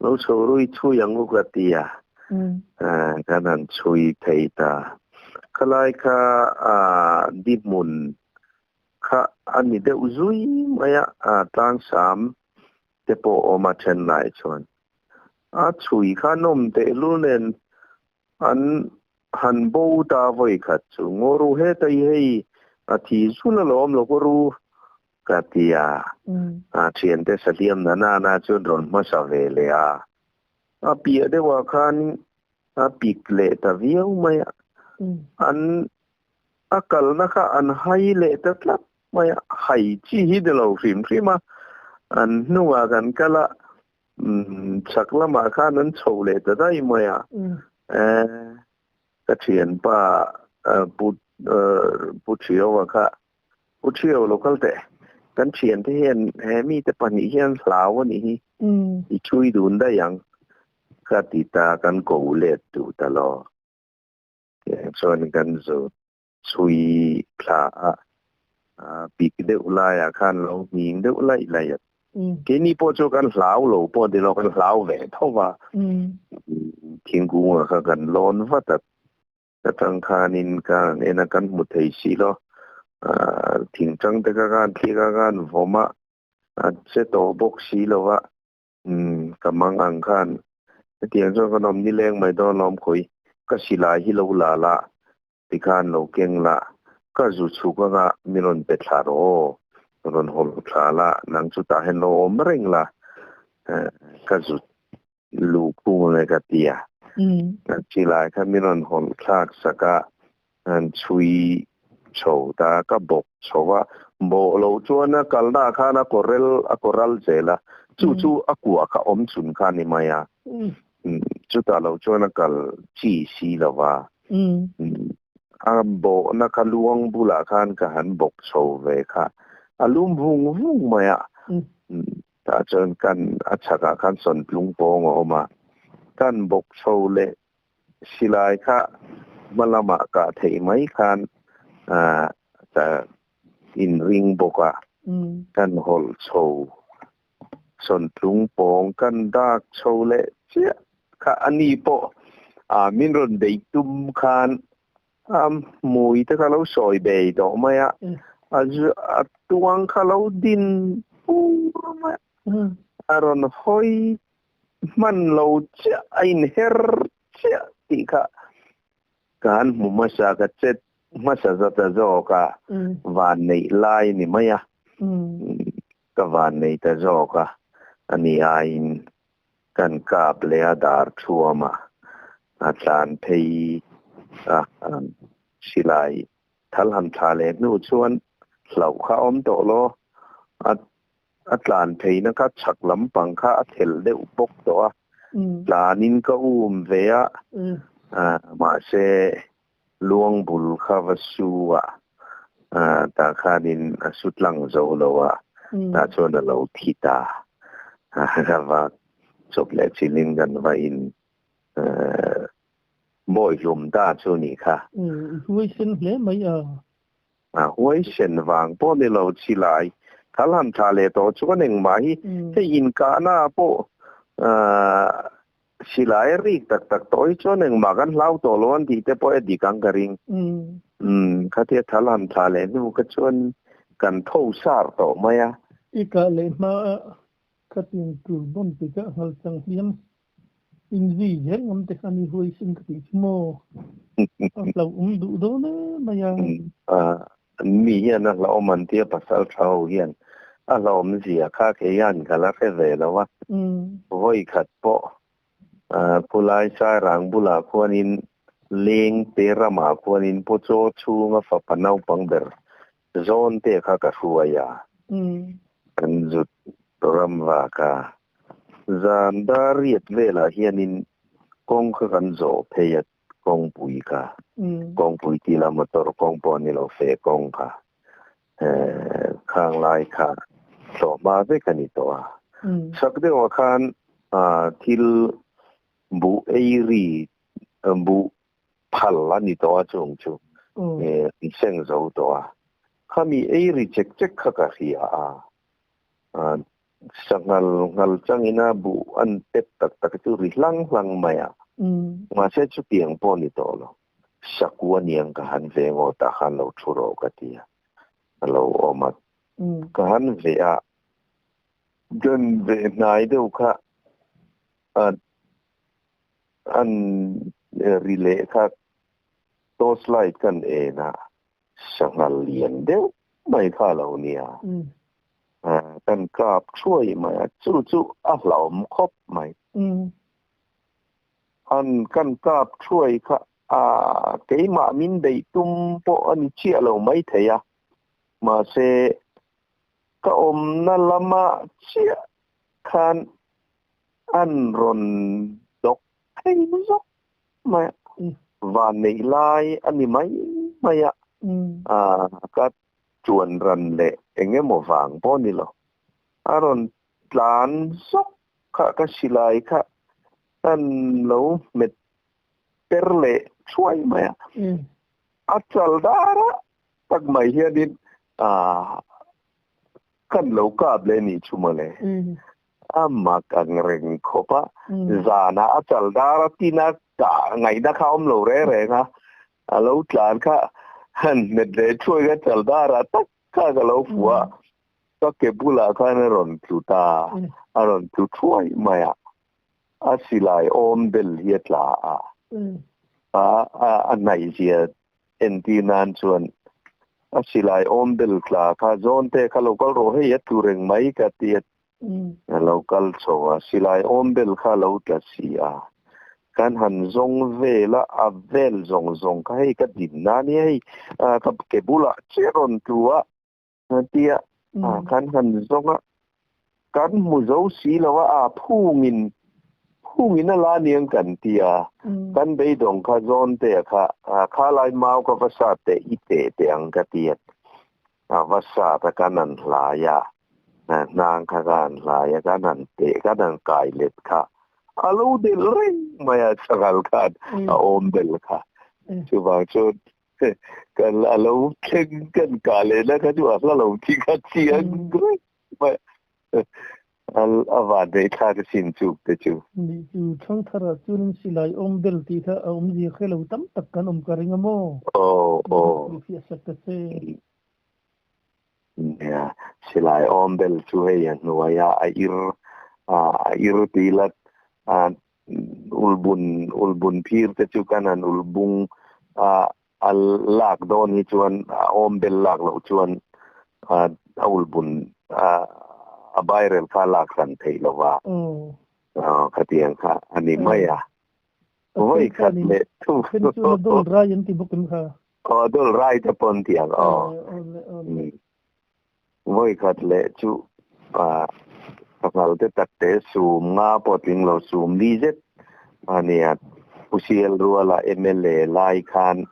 lo chho rui chhui ang u ka ti a, kan han chhui thei ta. Khalai kha di hmun kha a ni deuh zui mai a, tlangsam te pawh awm a then lai chuan. A chhui kha nawm tehlul nen an han bo ta vawi khat chu. Ngaw ru heta i hei a thi zul alawm lo kaw ru ka ti a. A thiante sahliam na nana chuan rawn hmasa ve leh a. A piah deuhah khan a pik leh ta viau mai a. An a kalna kha an hai leh ta tlat mai a. Hai chi hi ni lo hrim hrim a. An hnungah kan kal a, chhak lamah khan an chho leh ta daih mai a. Ka thianpa Pu Pu Thiaua kha Pu Thiau lo kal teh. Kan thiante hian he mite pahnih hian hlau a nih hi. I thui dun daih ang ka ti ta kan ko let duh ta lo. Tiang chuan kan zu chhui thla a, pik deuh laiah khan lo nghing deuh laih laih a. Keini pawh chu kan hlau lo pawh ni lo, kan hlau ve tho va. Thingkungah kha kan lawn vat a, ka tang khanin ka han en a, kan hmu thei si lo. Thingtang te kha khan thlik a khan vawm a, a che tawh bawk si lo va. Ka mang ang khan hetiang chuan kan awm nileng mai dawn lawm khawi ka silai hi lo la la tikhan lo keng la ka zu chhuk anga mi rawn pe thla rawh aw rawn hawlh thla la nang chu tah hian lo awm reng la ka zu luh khung ange ka ti a ka silai kha mi rawn hawlh thlak sak a an chhui chho ta ka bawk chho a bawh loh chuan a kalna ah khan a kawrel a kawral zel a chu chu a kuah kha awm chhun kha a ni mai a chutah loh chuan a kal chi si lo va a bawhna kha luang bulah khan ka han bawk chho ve kha a lum vung vung mai a tah chuan kan a chhakah khan sawntlung pawng a awm a kan bawk chho leh Silai kha hma lamah kah theih mai khan ka inring bawk a, kan hawlh chho sawntlung pawng kan dak chho leh chiah kha a ni pawh min rawn beih tum khan a hmui te kha lo sawi bei tawh mai a, a tuang kha lo din pur mai a, a rawn hawi hman lo chiah a inher chiah tih kha ka han hmu hmasa ka chet hmasa zat a zawk a van neih lai ni mai a ka van nei ta zawk a ani aiin kan kap leh a dar thuam a a tlan phei a silai thal han thla leh hnu chuan hlauh kha a awm tawh lo a A tlan pheina kha chhak lampang kha a thelh deuh bawk tawh a, tlanin ka um ve a, mahse luang bul kha va su a, tah khanin a su tlang zo lo a, tah chuan a lo thi ta. Ka va chawp leh chilhin kan va in bawi hlum ta chu nih kha. Huaisen hle mai a. A huai sen wang pawh ni lo silai thal han tha le to chuan engmah hi hei inkahna pawh silai rik tak tak tawh hi chuan engmah kan hlau tawh lo an tih te pawh a dik ang ka ring. Khatia thal han tha leh hnu kha chuan kan tho sar tawh mai a. I kah leh hma a khatin tul bon ti ka ngal chang hliam in zui zel ngam te khan i huai sin ka tih chu maw a hlauhawm duh dawn em mai a. Mi hian a hlauhawm an tia pasal tha ho hian a hlauhawm zia kha kei hian ka la hre ve lo a. Vawi khat pawh khulai Sairang bulah khuanin leng te ramah khuanin Pu Chaw chhunga fapa naupang ber zawn te kha ka hruai a. Kan zut ram vak a. Zan dar riat velah hianin kawng kha kan zawh phei a kawngpui kha. Kawngpui tila motor kawng pawh ni lo fe kawng kha. Khang lai kha hlawhma vek a ni tawh a. Sak deuhah khan thil buh ei ri buh phal a ni tawh a chung chu an seng zo tawh a. Khami ei ri chek chek kha ka hria a. Sanghal nghal changina buh an pet tak tak chu ri hlang hlang mai a. Mahse chutiang pawh ni tawh lo. Sakua niang ka han ve ngawt a khan lo thu rawh ka ti a. A lo awm a. Ka han ve a. Kan ve hnai deuh kha an ri leh kha torch light kan en a. Sanghal lian deuh mai kha lo nia. Kan kap thuai mai a, chu chu a hlauhawm khawp mai. An kan kap thuai kha a keimah min beih tum pawh a ni chiah lo mai thei a, mahse ka awmna lama chiah khan an rawn dawk thei zawk mai a, van neih lai a ni mai mai a, ka chuan ran leh eng emaw vang pawh ni lo, a rawn tlan zawk kha ka silai kha an lo hmet per leh thuai mai a, a chal dar a tak mai hianin kan lo kap leh nih chu mawle. A mak ang reng khawp a, zanah a chal dar a tin a kah ngaihna kha a awm lo reng reng a, a lo tlan kha han hmet leh thuai kha chal dar ah tak kha ka lo fuh a, ka ke bulah khan a rawn tlu ta, a rawn tlu thuai mai a, a silai awm bel hi a tla a, a hnaihzia entir nan chuan a silai awm bel tla kha zawn te kha lo kal rawh hei a tlu reng mai ka ti a, a lo kal chho a, silai awm bel kha a lo tla si a, kan han zawng vel a, a vel zawng zawng kha hei ka din na nia hei ka ke bulah chiah rawn tlu a tia kan han zawng a, kan hmu zo si lo a, a phungin phungin a la niang kan ti a, kan beidawng kha zawn te kha kha lai mau ka va sat teh i teh teh ang ka ti a, a va sat a kan han hlai a, hnang kha ka han hlai a, kan han teh kan han kai let kha a lo del reng mai a sanghal khan a awm bel kha chuvang chuan kan a lo thleng kan kah leh na kha chu a hla lo thi kha chiang reng mai a van neih thlak asin chuk te chu. Ni chu thangthar ah chuan silai awm bel tih kha a awmzia hre lo tam tak kan awm ka ring a maw? Aw aw. Hrilhfiah sak ta che. Nia, silai awm bel chu hei a hnuaia a ir a ir tih la ulbun ulbun phir te chu kan han ulbung a a lak dawn hi chuan a awm bel lak loh chuan a ulbun a bairel kha lak hran theih lo va, khatiang kha a ni mai a. Vawi khat leh thu. Then chu a dul rai an ti bawk em kha? Aw dul rai te pawn tiang aw. Vawi khat leh chu sanghal te tak te sum nga pawh tling lo sum li zet a nia. Pu Sial Ruala mla lai khan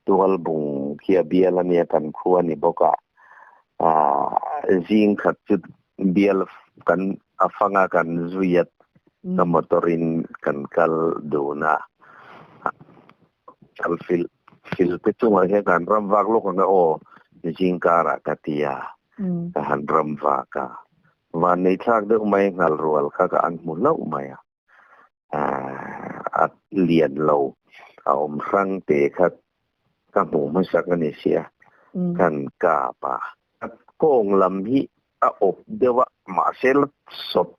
Tualbung khi a bial a nia kan khua ni bawk a, zing khat chu bial kan a fanga kan zui a, ka motor in kan kal dun a. Kal fil fil te chungah hian kan ram vak lawk ang e aw. Zingkara ka tia ka han ram va ka van nei thlak deuh mai ngal rual kha ka an hmu lo mai a a lian lo a awm hrang te kha ka hmu hmasak ani sia kan ka pa kawng lam hi a awp deuh a mahse la sawt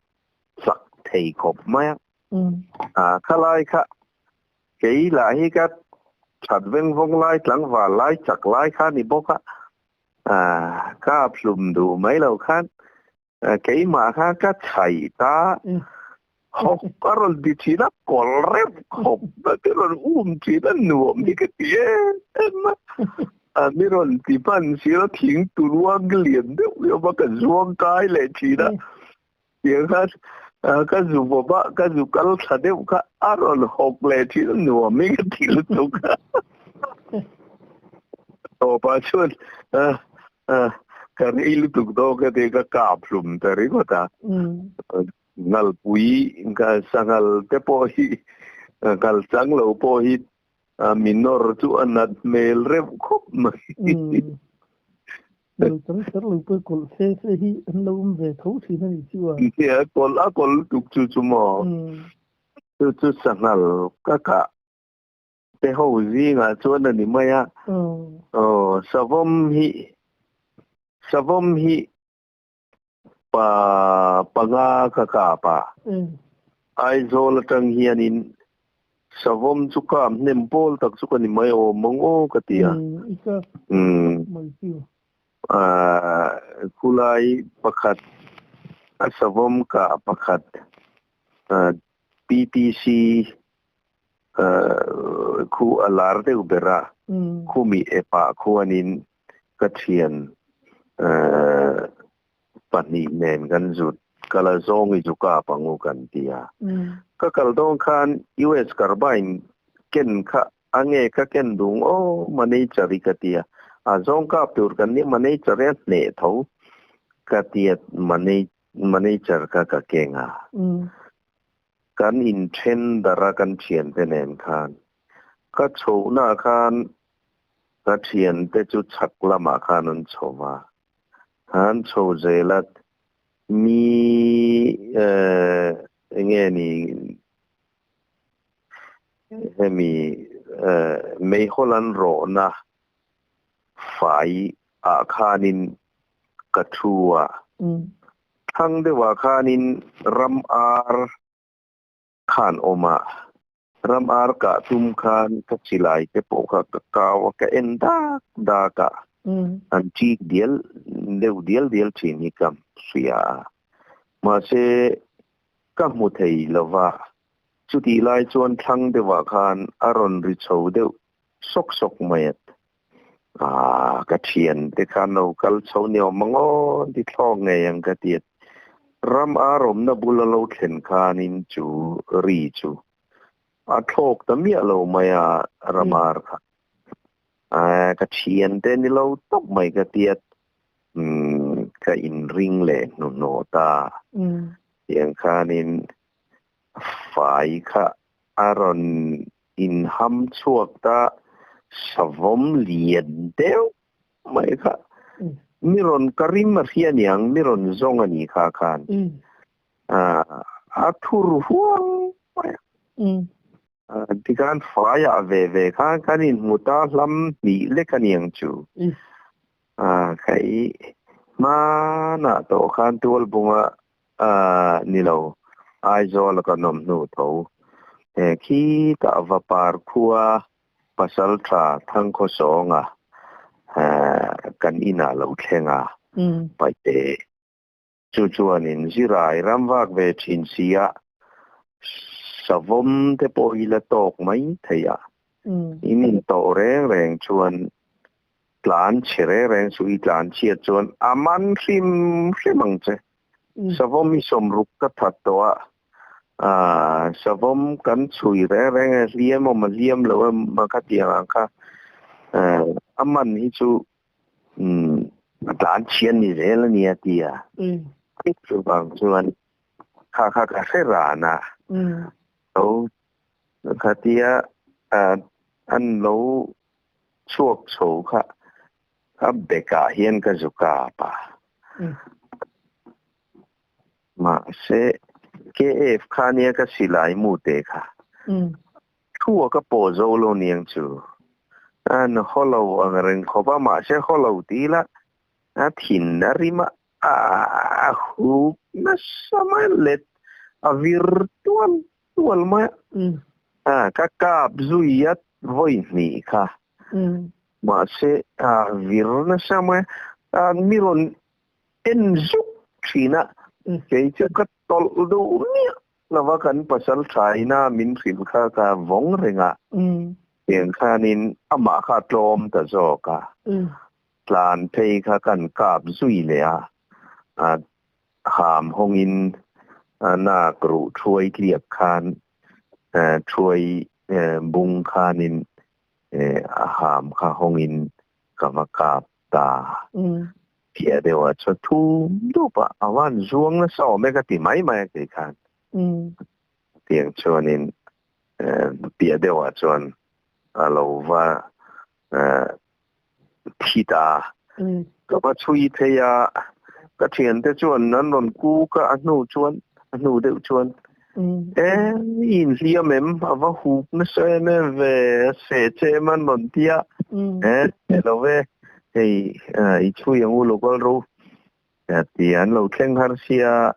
chak thei khawp mai a a khalai kha kei lah hi ka that veng vawng lai tlangval lai chak lai kha ni bawk a ka phlum duh mai lo khan keimah kha ka chhai ta hawk a rawn ti thin a kawlh reuh khawp a te rawn um thin a nuam hi ka ti em em a a mi rawn ti hman sir a thing turuang lian deuh deuh a ka zuang kai leh thin a tiang khan ka zu bawp a ka zu kal thla deuh kha a rawn hawk leh thin a nuam hi ka ti lutuk a tawpah chuan ka rei lutuk dawn ka ti ka kap hlum ta ringawt a ngalpui ka sanghal te pawh hi ngal chang lo pawh hi minor chu a nat hmel reuh khawp mai. Ngal chang kher lo pawh kawlh fe fe hi an lo awm ve tho thin a ni chu a. Nia kawlh a kawlh lutuk chu chu maw. Chu chu sanghal ka kah te ho zingah chuan a ni mai a. Aw savawm hi savawm hi pa panga ka kap a. Aizawl atang hianin savawm chu kap hnem pawl tak chu ka ni mai awm ang aw ka ti a. Khulai pakhat a savawm kah pakhat PTC khu a lar deuh ber a, khumi epah khuanin ka thian pahnih nen kan zut kala zawng i zu kap ang u kan ti a. Ka kal dawn khan US carbine ken kha a nge ka ken dung aw manager i ka ti a, a zawng kap tur kan nia manager i a hneh tho ka ti a manager kha ka keng a. Kan inthen darh a kan thiante nen khan ka chhohnaah khan ka thiante chu chhak lamah khan an chho va, an chho zel a, mi eng nge ni hemi meihawl an rawhna fai ah khanin ka thu a, thlang deuhah khanin ram ar khan awm a, ram ar kah tum khan ka chilai te pawh kha ka kau a, ka en dak dak a, an chik dial deuh dial dial thin hi ka hria a, mahse ka hmu thei lova, chutih lai chuan thlang deuhah khan a rawn ri chho deuh sawk sawk mai a, Aaa ka thian te khan lo kal chho ni awm ang aw ti thlawk ngei ang ka ti a. Ram ar awmna bula lo thlen khanin chu ri chu a thlawk ta miah lo mai a ram ar kha. Aaa ka thian te ni lo tawp mai ka ti a. Umm ka inring leh hnuhnawh ta. Tiang khanin fai kha a rawn inham chhuak ta savawm lian deuh mai kha mi rawn ka rim a hria niang mi rawn zawng a ni kha khan a thur huang mai a tikhan faiah ve ve khan kan inhmu ta hlam hnih lek a niang chu kha i hmanah tawh khan tualbunga ni lo Aizawl a kan awm hnu tho. He khitah Vapar khua pasal tha Thangkhawsawnga kan inah lo thleng a, Paite chu chuanin zirai ram vak ve thin si a, savawm te pawh hi la tawk mai thei a, in intawh reng reng chuan tlan chhe reng reng chu i tlan chhiat chuan a man hrim hrim ang che. Savawm i sawmruk ka that tawh a, aah savawm kan chhui reng reng e, hliam awm a hliam lo em a ka tih ang ang kha a man hi chu a tlan chhiat ni zel a nia ti a. Chuvang chuan kha kha ka hre ran a, lo khatia an lo chhuak chho kha. A bekah hian ka zu kap a. Mahse, KF kha nia ka silai mu te kha. Thua ka pawh zo lo niang chu. An haw lo ang reng khawp a, mahse haw lo ti ila a thin a rim a, a huk nasa mai a, let a vir tual tual mai a. Ka kap zui a vawi hnih kha. Mahse a vir nasa mai a, mi rawn en zuk thin a, kei chu ka tawlh duh miah lova kan pasal thaina min hrilh kha ka vawng reng a, tiang khanin amah kha a tlawm ta zawk a, tlan phei kha kan kap zui leh a, a ham hawngin a nak ruh thuai tliak khan thuai bung khanin a ham kha hawngin ka va kap ta. Piah deuh ah chuan thum dup a, a van zuang nasa awm e ka ti mai mai a kei khan. Tiang chuanin piah deuh ah chuan a lo va thi ta. Ka va chhui phei a, ka thiante chuan an rawn kuk a, a hnu chuan, a hnu deuh chuan e i inhliam em? A va huk nasa em em ve, a seh che em an rawn ti a, e lo ve. Hei i chhui ang u local ro ti an lo thleng har sia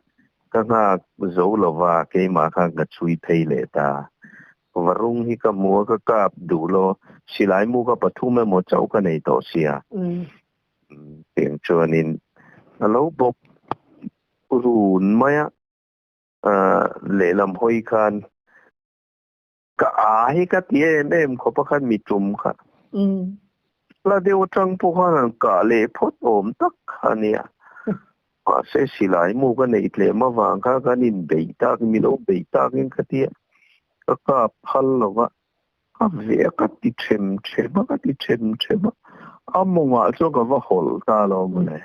ka nghak zo lova keimah khan ka chhui phei leh ta. Varung hi ka hmu a ka kap duh lo silai mu ka pathum emaw chauh ka nei tawh sia. Tiang chuanin a lo bawk run mai a lehlam hawi khan Ka a hi ka ti em em khawp a khan mi tum kha. Hla deuh atang pawh khan han kah leh phawt awm tak kha a nia. Mahse silai mu ka neih tlem avang kha kan inbeih tak, mi lo beih takin ka tia ka kap phal lo va, ka ve a ka ti them them a, ka ti them them a, a mawngah chuan ka va hawlh ta lo mawle.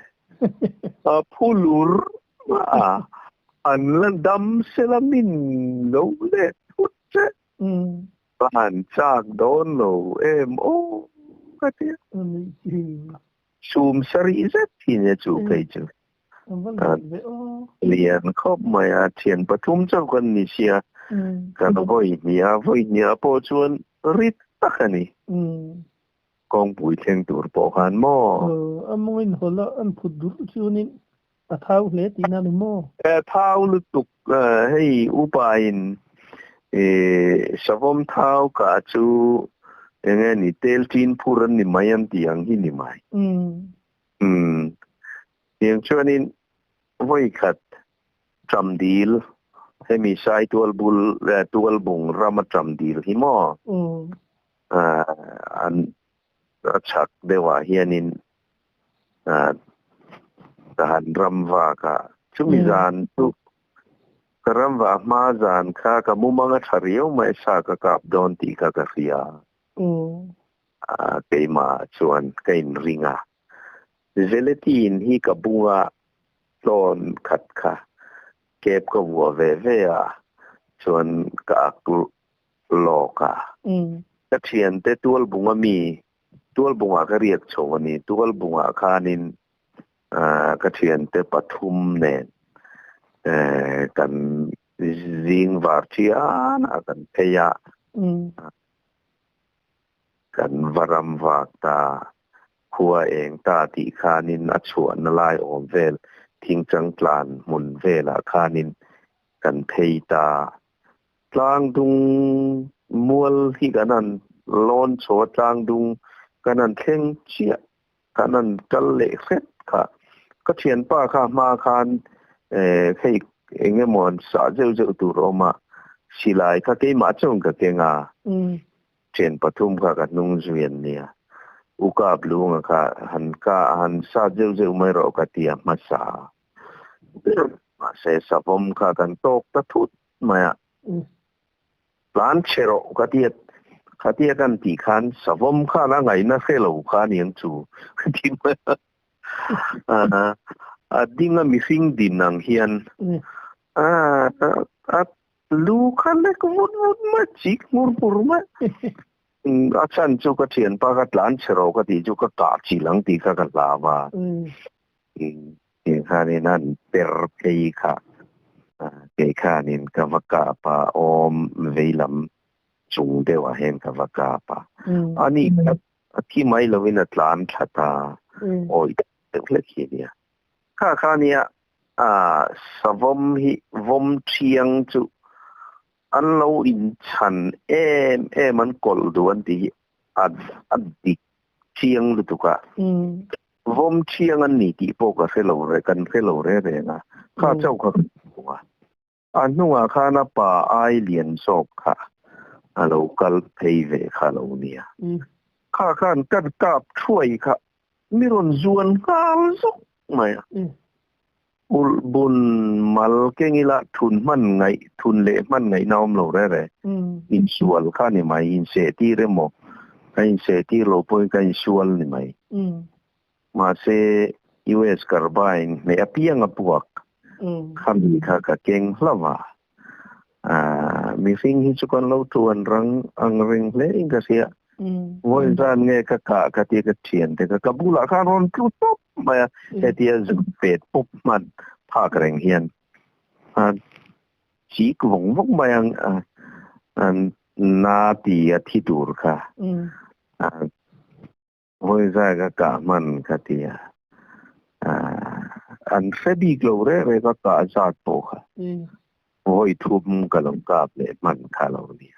A phu lur a, an la dam sela min lo let phut che. Ka han chak dawn lo em aw ka ti a. Sum sarih zet hi nia chu phei chu. Lian khawp mai a, thian pathum chauh kan ni sia. Kan vawi hnih a, vawi hnih ah pawh chuan rit tak a ni. Kawngpui thleng tur pawh khan maw? A mawngin hawlh a an phut dur chuanin a thau hle tihna ni maw? Thau lutuk hei upain savawm thau kah chu enge ni tel chin phur an ni mai an tih ang hi ni mai. Umm tiang chuanin vawi khat Ṭamdil hemi Saitual bul Tualbung rama Ṭamdil hi maw? An a chhak deuhah hianin ka han ram vak a, chumi zan chu ka ram vah hma zan kha ka mumang a tha riau mai sa ka kap dawn tih kha ka hria a, keimah chuan ka inring a, Zeletin hi ka bunga tlawn khat kha kep ka vuah ve ve a, chuan ka ak lawk a. Ka thiante Tualbunga mi, Tualbungah ka riak chho a ni. Tualbungah khanin ka thiante pathum nen kan zing var thianah kan phei a, kan va ram vak ta, khua eng ta tih khanin a chhuahna lai awm vel thingchang tlan hmun velah khanin kan phei ta. Tlangdung mual hi kan han lawn chho a, tlangdung kan han thleng chiah, kan han kal leh hret kha. Ka thianpa kha hma khan hei eng emaw an sah zeuh zeuh tur a awm a, silai kha keimah chuan ka keng a, thian pathum kha ka hnung zui an nia. U Kap Lunga kha han ka han sat zeuh zeuh mai rawh ka ti a hmasa. Mahse savawm kha kan tawk ta thut mai a. Tlan chhe rawh ka ti a, khatia kan tih khan savawm khan a ngaihna hre lo kha a niang chu ka ti mai a. A ding a mihring din ang hian a lu kha lek vut vut mai, chik hmur hmur mai. A chan chu ka thian pa ka tlan chhero ka ti chu ka ka chi lang ti kha ka hlawa. Ti khanin an per phei kha ke khanin ka va ka pa om veilam chung deuh hen ka va ka pa ani a thi mai lovin a tlan thata oi deuh hlek hi nia kha kha nia a savom hi vom thiang chu an lo in chan em em an kol du an ti ad ad dik chiang lutuka vom chiang an ni ti po ka hrelo re kan hrelo re re na kha chau kha wa an hnunga khana pa ai lian zawk kha a lo kal phei ve kha lo nia kha khan kan kap thuai kha mi ron zuan ngal zok mai ul bun mal kengila thun man ngai thun le man ngai naom lo re re in sual kha ni mai in se ti re mo ka in se ti lo poi ka in sual ni mai ma se US carbine me apiang apuak khami kha ka keng hlawa a mi sing hi chu kan lo tuan rang ang ring hle in ka sia voi zan nge ka ka ka ti ka thian te ka kabula kha ron tlu top ma hetia zu pet pop man phak reng hian a chi vong vong ma yang an na ti a thi tur kha a voi za ka ka man ka ti a an febi glo re re ka ka zat po kha voi thum ka long kap le man kha lo ni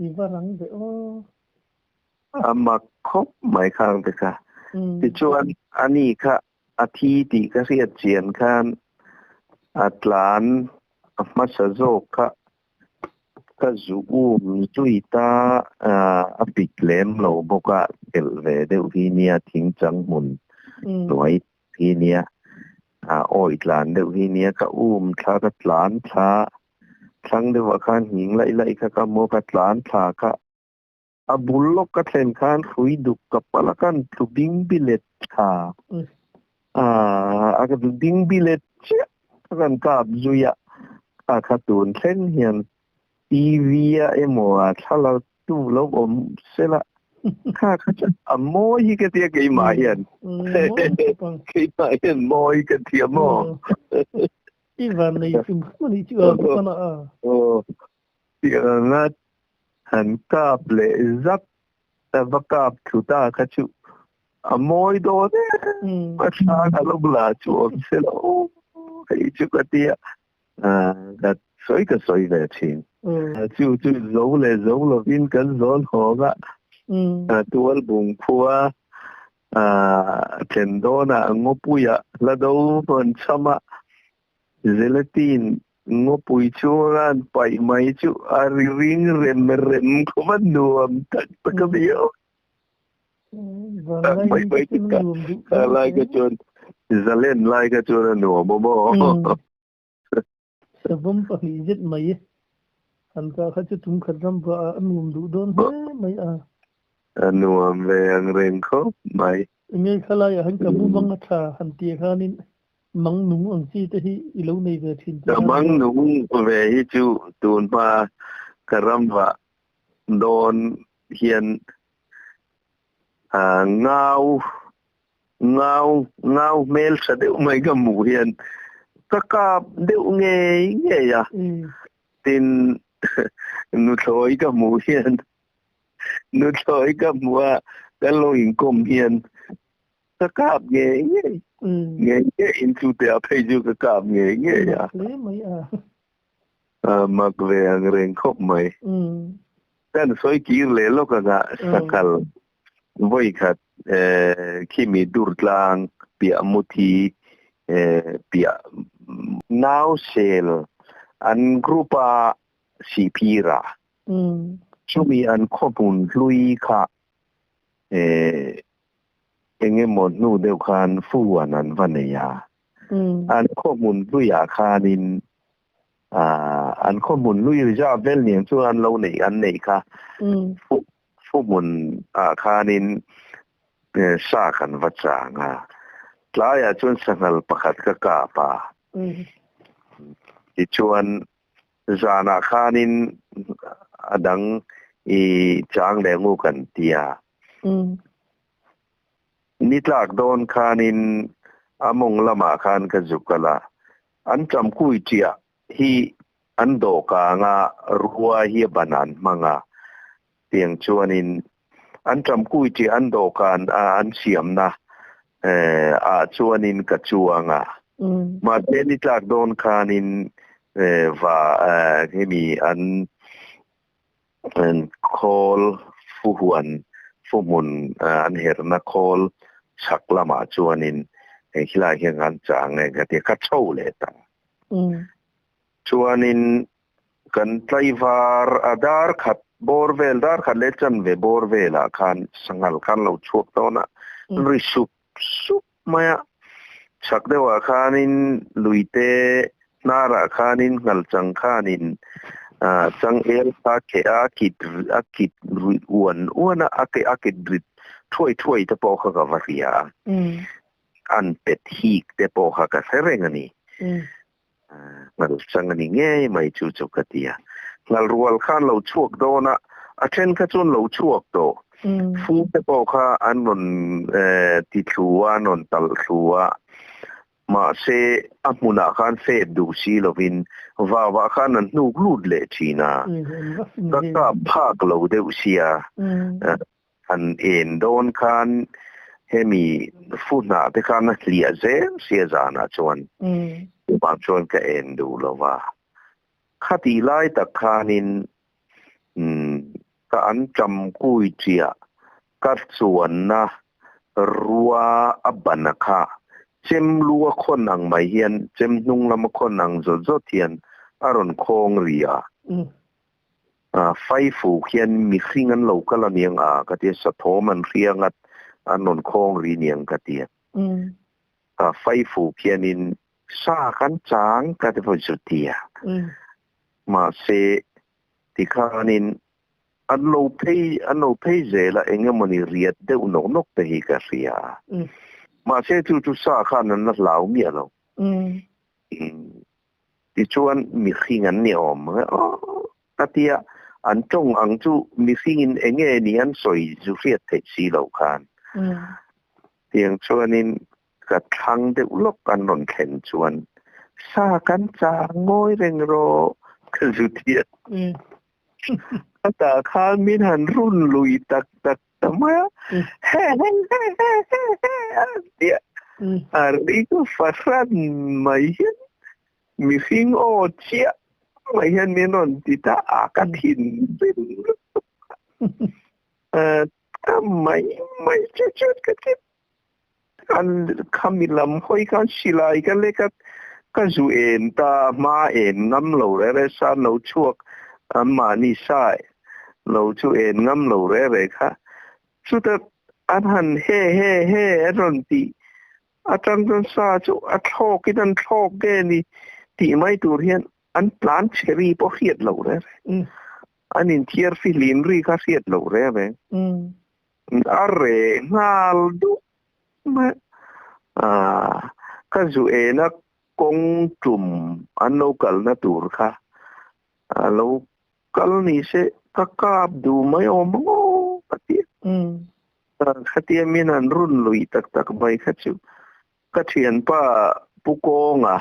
i varang de o ama khop mai khang te ka ti chuan ani kha a thi ti ka riat chian khan atlan ma sa zo kha ka zu zui ta a pik lem lo boka tel ve deuh hi nia thing chang mun noi hi nia a oi tlan deuh hi nia ka thla ka tlan thla thlang deuh khan hing lai lai kha ka mo ka tlan thla kha a bullok ka thlen khan hrui duk ka palakan tlu bing bilet kha a ka bing bilet che kan kap zuya a kha tun thlen hian TV a emo a thala tu lo om sela kha kha cha a moi hi ka tia ke ma hian ke ma hian moi ka tia mo i van nei phim mani chu a pa na a o tia na han kap le zap ta va kap thu ta kha chu a moi do ne pa tha ka lo bla chu om sela o hei chu ka tia a ka soi ka soi ve thin chu chu zo le zo lo in kan zon ho ga tual bung phua a tendona ngopuya la do pon chama gelatin ngopui chuan pai mai chu a ri ring rem rem ko man nuam tak tak bio pai pai ka lai ka chuan zalen lai ka chuan nuam mo mo savom pa hi zet mai han ka kha chu tum khat ram ba anum du don he mai a nuam ve ang reng kho mai nge khala ya han ka mu mang tha han ti khanin mang nung ang chi te hi ilo nei ve thin ti mang nung ve hi chu tun pa karam wa don hian a ngau ngau ngau mel sa deuh mai ka mu hian ka kap deuh nge nge ya tin nu thoi ka mu hian nu thoi ka mua ka lo in kom hian ka kap nge nge nge nge in chu te a phei ju ka kap nge nge ya le mai a mak ve ang reng khop mai tan soi kir le lo ka ga sakal voi khat khi mi dur tlang pia muthi pia now sel an grupa sipira chumi an khopun hlui kha enge mo nu deuh khan fu an an vaneya an khomun luya khanin an khomun lui ja vel niang chu an lo nei an nei kha fu mun a khanin sa khan va changa tlaya chun sangal pakhat ka ka pa ti chuan zana khanin adang I chang leh ngu kan tia. Ni tlak dawn khanin a mawng lamah khan ka zuk kal a, an ṭam kui ṭiah hi an dawhkang a, rua hi a ban an hmang a, tiang chuanin an ṭam kui ṭiah an dawhkan a an siamna ah chuanin ka chuang a. Mahse ni tlak dawn khanin va hemi an Khawl fuhuan fuhmun an herna khawl chhak lamah chuanin hei khilai hian kan chang e ka ti a, ka chho leh ta. Chuanin kan tlaivar a dar khat bawr vel, dar khat leh chanve bawr velah khan sanghal khan lo chhuak dawn a, ri sup sup mai a. Chhak deuhah khanin luite hnarah khanin nghalchang khanin changel kha keh a kit a kit ruih uan uan a, a keh a kit rit thuai thuai te pawh kha ka va hria a. An pet hik te pawh kha ka hre reng a ni. Nghalchang a ni ngei mai chu chu ka ti a. Nghalrual khan lo chhuak dawn a, a then kha chuan lo chhuak tawh. Fu te pawh kha an rawn ti thlu a, an rawn talh thlu a. Mahse, a hmunah khan fep duh si lovin vauah khan an hnuk lut leh thin a. Ka kap phak lo deuh sia. Han en dawn khan hemi fu hnah te khan a hliah zel sia zanah chuan chuvang chuan ka en duh lo va. Khatih lai tak khanin ka an ṭam kui chiah ka chuanna rua a ban a kha chem lu a khawn ang mai hian chem hnung lam a khawn ang zawt zawt hian a rawn khawng ri a. Faifu khian mihring an lo kal a niang a ka tia, sathawm an hria ngat an rawn khawng ri niang ka tia. Faifu khianin sa kan chang ka ti vawi chu tia. Mahse tikhanin an lo phei an lo phei zel a eng emawni riat deuh nawk nawk te hi ka hria a. Mahse chu chu sa khan an la hlau miah lo. Tichuan mihring an ni awm ang e aw ka tia, an tawng ang chu mihringin eng nge ni an sawi zu hriat theih si loh khan. Tiang chuanin ka thlang deuh lawk an rawn thlen chuan sa kan chang ngawi reng rawh ka zu tia. A tah khan min han run lui tak tak ta mai a, he he he he he he a tia a ring fahran mai hian mihring aw chiah mai hian min rawn ti ta a, ka thin rim lutuk a, ta mai mai chu chuan ka ti an khami lam hawi khan silai ka lek a, ka zu en ta hma en ngam lo reh reh sa lo chhuak an mahni sa lo chu en ngam lo reh reh kha chuta an han he he he an rawn tih atang chuan sa chu a thlawk in an thlawk nge ni tih mai tur hian an tlan chhe ri pawh hriat loh reh reh an inthiar fihlim ri kha hriat loh reh reh. A reh nghal duh mai a, ka zu ena kawng tum an lo kalna tur kha a lo kal ni se ka kap duh mai awm ang aw ka ti a. Khatia min han run lui tak tak mai kha chu ka thianpa Pu Kawnga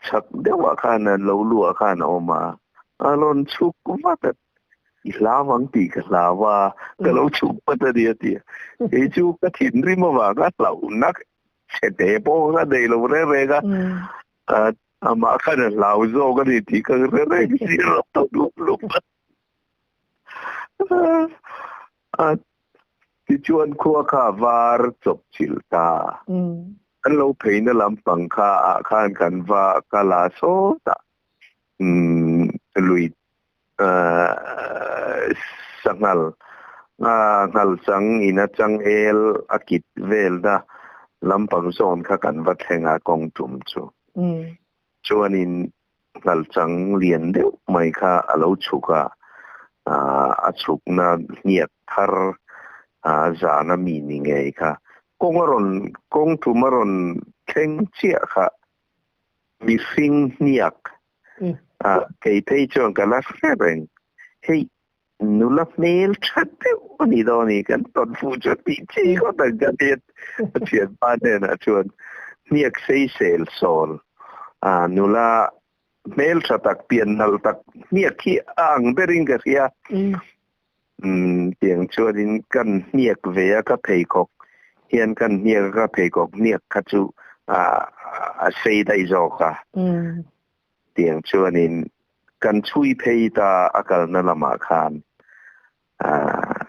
chhak deuhah khan a lo luah khan a awm a, a rawn chhuk vat a, i hlau ang tih ka hlau a, ka lo chhuk vat a ni a ti a. Kei chu ka thinrim avanga hlauhna chhe te pawh ka nei lo reng reng a, amah khan a hlau zawk a ni tih ka hre reng si a rawn tawp lup lup a. A tichuan khua kha var chawp chilh ta. Kan lo pheina lampang kha ah khan kan va kal a sawtah lui sanghal nghal chang ina changel a kit velna lampang zawn kha kan va thleng a kawng tum chu. Chuanin nghal chang lian deuh mai kha a lo chhuk a, a chhukna hniak thar zana mi ni ngei kha kawng a rawn kawng tum a rawn thleng chiah kha mihring hniak kei phei chuan ka la hre reng. Hei. Nula hmel tha deuh a ni dawn a ni, kan tawn fuh chu tih chi ngawt ang ka ti a, a thianpa hnenah chuan hniak sei sel sawl a nula hmel tha tak pian nalh tak hniak hi a ang berin ka hria. Umm tiang chuanin kan hniak ve a ka pheikhawk hian kan hniak a ka pheikhawk hniak kha chu a sei daih zawk a. Tiang chuanin kan chhui phei ta a kalna lamah khan ah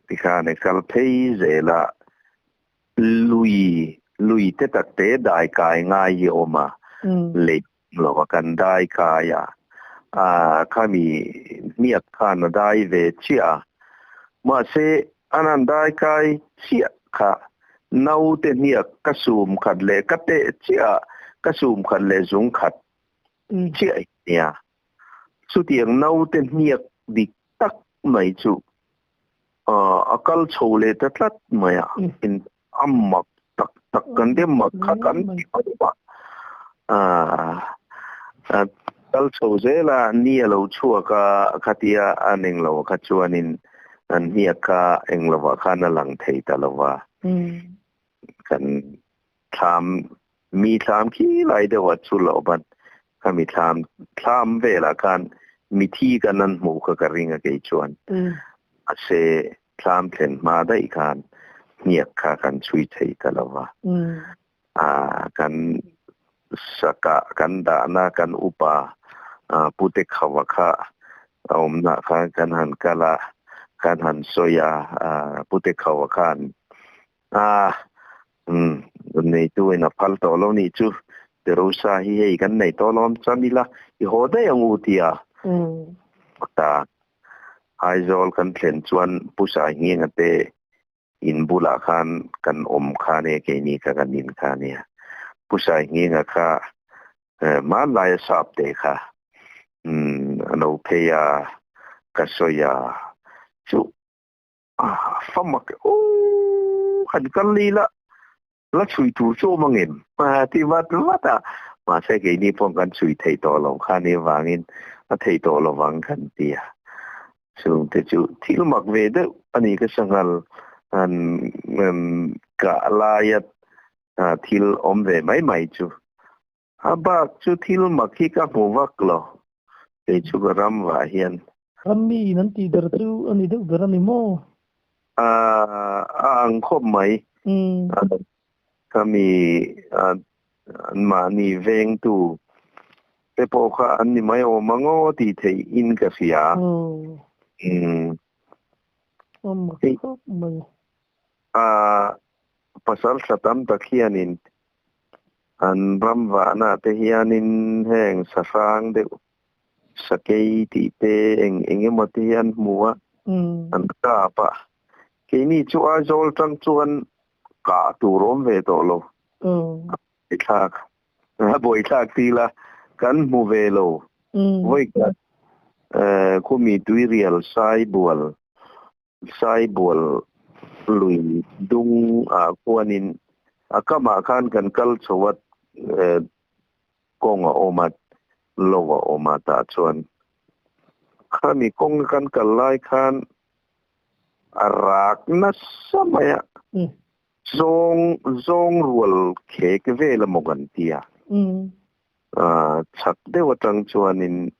tikhan e kal phei zel a lui lui te tak te dai kai ngai hi a awm a lei lo a kan dai kai a ah khami hniak khan a dai ve chiah a mahse an han dai kai chiah kha Naute hniak ka sum khat leh ka teh chiah ka sum khat leh zung khat chiah hi nia. Chutiang naute hniak dik tak mai chu a kal chho leh ta tlat mai a, a mak tak tak kan ti mak kha kan ti mai a. Kal chho zel a, ni a lo chhuak a, khatia a neng lo kha chuanin an hniak kha eng lovah khan a lang thei ta lo va. Kan thlam, mi thlam khi lai deuh a chu loh ban, khami thlam thlam velah khan mithi kan an hmuh kha ka ring a kei chuan. Mahse thlam thlen hma daih khan hniak kha kan chhui thei ta lo va. Kan saka kan dahna kan upa Pute Khava kha a awmna khan kan han kal a, kan han sawi a, Pute Khava khan a umm neitu in a phal tawh lo nih chu Terosa hi hei kan nei tawh lo chuan ila i haw daih ang u tia ta Aizawl kan thlen chuan Pu Saingianga te In bulah khan kan awm kha nia, keini kha kan in kha nia. Pu Sainginga kha hmanlaia sap te kha a lo phei a, ka sawi a, chu famak ooh han kal lila la chhui tur chu awm angem ti vat vat a, mahse keini pawh kan chhui thei tawh lo kha nia vangin a thei tawh lovang kan ti a. Chungte chu thil mak ve deuh a ni ka sanghal an kah laia thil awm ve mai mai chu. A bak chu thil mak hi ka hmu vak lo kei chu ka ram vah hian. Ram mi in an tih ber chu a ni deuh ber a ni maw? A ang khawp mai. Ka mi anmahni vengtu te pawh kha an ni mai awm ang aw tih theih in ka hria. Pasal tha tam tak hianin an ram vahna te hianin heng sahrang deuh sakei tih te eng eng emaw te hi an hmu a, an kap a. Keini chu Aizawl tang chuan kah tur awm ve tawh lo. Buaithlak a buaithlak ti la kan hmu ve lo. Vawikhat khumi tuirial saibual saibual lui dung ah khuanin a kamah khan kan kal chho a kawng a awm a lo a awm a tah chuan khami kawng kan kal lai khan a rak nasa mai a zawng zawng rual khek vel emaw kan ti a chhak deuh atang chuanin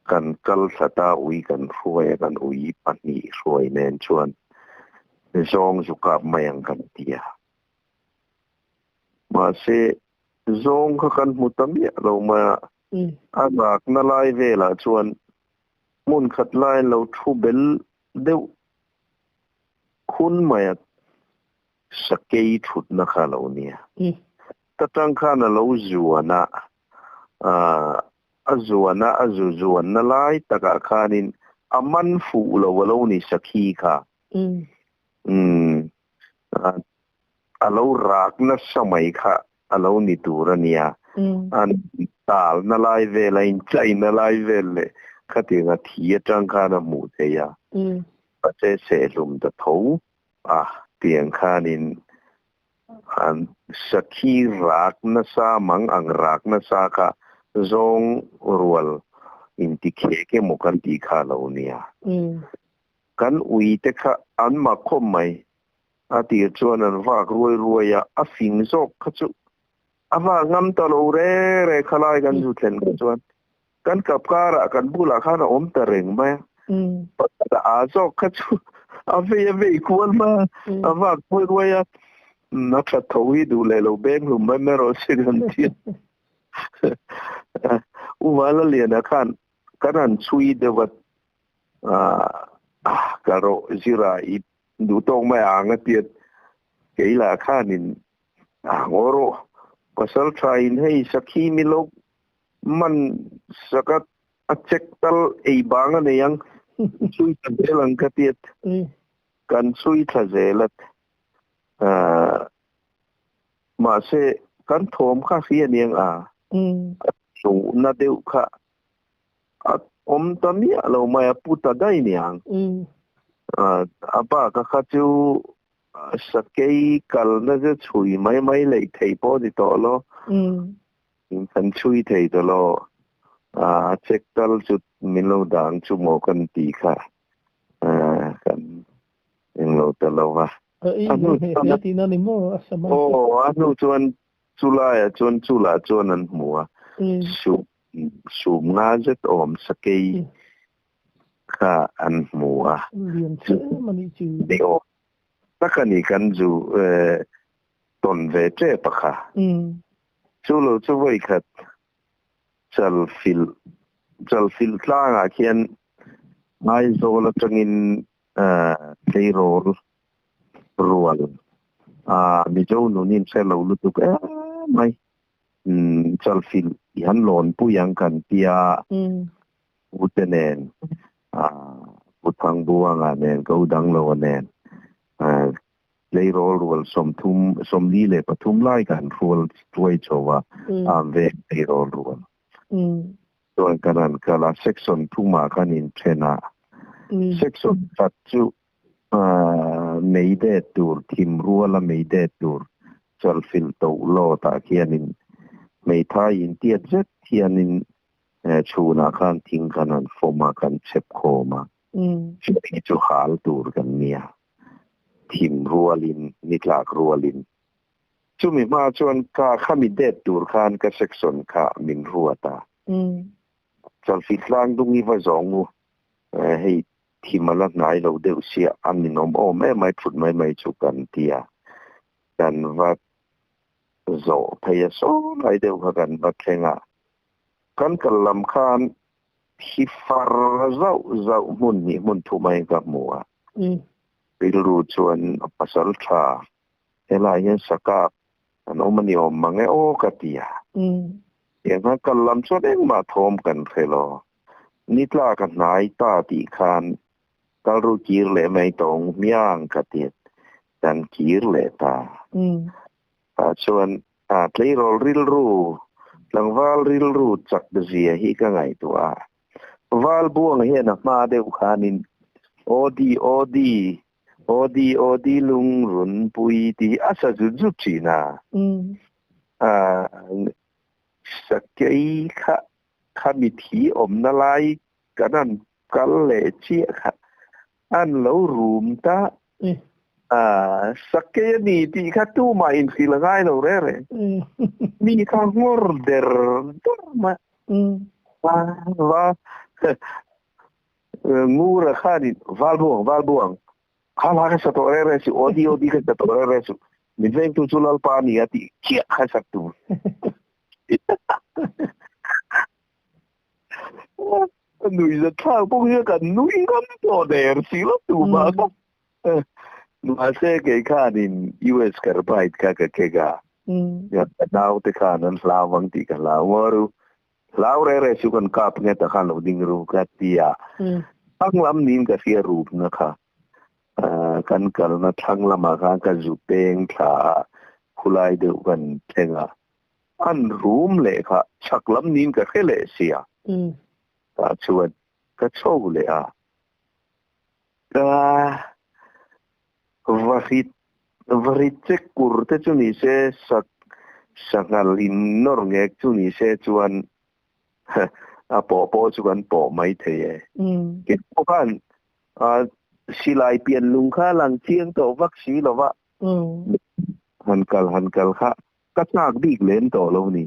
kan kal thlat a ui kan hruai a kan ui pahnih hruai nen chuan zawng zu kap mai ang kan ti a mahse zawng kha kan hmu ta miah lo mai a a rakna lai velah chuan Hmun khat lai lo thu bel deuh khun mai a sakei thutna kha a lo nia. Ta tang khan a lo zuan a, a zuan a, a zu zuanna lai takah khanin a man fuh lo a lo ni sakhi kha. Umm a lo rak nasa mai kha a lo ni tur a nia. An talna lai vel a inchaina lai vel leh khatiang a thi atang khan a hmuh theih a. Mahse sehlum ta tho a tiang khanin an sakhi rak nasa mang ang rak nasa kha zawng rual. In ti khe ke mo kan ti kha lo nia kan ui te kha an ma khom mai a tir chuan an vak ruai ruai a a fing zawk kha chu a va ngam ta lo re re khalai kan zu thlen kha chuan kan kap kara kan bula khan a awm ta reng mai a a zawk kha chu a vei kual ma a vak ruai ruai a na tha tho hi du le lo beng hlum mai mai ro se kan thi u wala lian a khan kanan chui deuh a karo zira i du tong mai anga tiat keila khanin a ngoro pasal thain hei sakhi milo man sakat a chek tal ei banga ne yang chui ta belang ka tiat kan chui tha zelat a ma se kan thom kha hi aniang a su na deuh kha a om ta mi lo mai a puta dai niang a ba ka kha chu sakei kal na je chui mai mai lei thei po ni to lo kan chui thei to lo a chek tal chu min lo dang chu mo kan ti kha kan eng lo ta lo wa o anu chuan chulai chuan chula chuan an hmua su sum nga zet awm sakei kha an hmua ni o takani kan zu ton ve che pakha chu lo chu voi khat chal fil tlanga khian ngai zola tangin tleirol rual a mi zo nunin se lo lutuk e mai chal fil ihan lon puyang kan tia utenen a puthang buanga nen ko dang lo nen tleirol rual somthum somli le pathum lai kan rual tuai chowa a ve tleirol rual chuan kanan kala section thuma kanin thena section khat chu mei de tur thim ruala mei de tur chal fil to lo ta khianin mei thai in tiat zet hianin chuna khan thing kanan foma kan chep khoma chu chu hal tur kan nia thim rualin nitlak rualin chumi ma chuan ka khami de tur khan ka section kha min ruata chal fil tlang dungi va zongu hei thimala nai lo deuh sia an ni nom om e mai phut mai mai chu kan tia kan va zo phei so lai deuh kha kan va thlenga kan kallam khan hi far zau zau mun ni mun thu mai ka mua rilru chuan pasal tha helai hian saka an awm ani awm mange aw ka tia engah kallam chuan engmah thawm kan hrelo nitla ka hnai ta ti khan kalru kir le mai tong miang ka ti kan kir le ta ta chuan a tleirol rilru tlangval rilru chak zia hi ka ngai tu a wal buang hian a hma deuh khanin odi odi odi odi lung run pui ti a sa zu zu thina a sakei kha kha mi thi om na lai kanan kal le chi kha an lo rum ta a sakei ni ti kha tu ma in fil ngai lo re re mi kha ngor der der ma wa ngura khani wal buang kha la ka sa to re re si odi odi ka sa to re re su mi veng tu chulal pa ni ati kia kha sak tu nui za tha pawh hi kan nui ngam to der si lo tu ma ka ma se ke khanin US carbide ka ka ke ga ya nau te khan an hlawang ti ka lawaru hlaw re re su kan kap nge ta khan lo ding ru ka tia ang lam nin ka sia rup na kha kan kal na thang lama kha ka zu peng thla khulai deuh kan thenga an room le kha chak lam nin ka khele sia ta chuan ka chho le a ka varit che kur te chu ni se sak sangal in nor ngek chu ni se chuan A pawh pawh chu kan pawh mai thei e. Kei pawh khan silai pian lung kha lang chiang tawh vak si lo va. Han kal han kal kha ka chak bik lem tawh lo ni.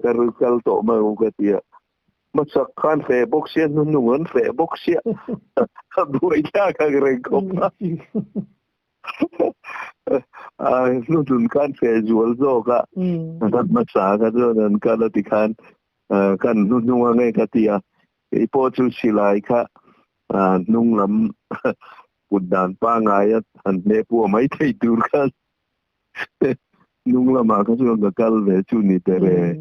Ka ru kal tawh mai ang ka ti a. Hmasak khan feh bawk sia, hnuhnung an feh bawk sia. A buai thlak ang reng khawp a. Hnuhnun khan feh zual zawk a. Hmasa kha chuan an kal a ti khan kan hnuhnung ang e ka ti a. Kei pawh chu silai kha hnung lam kut dan pangngai a han hne pua mai thei tur khan hnung lamah kha chuan ka kal ve chu ni ber e.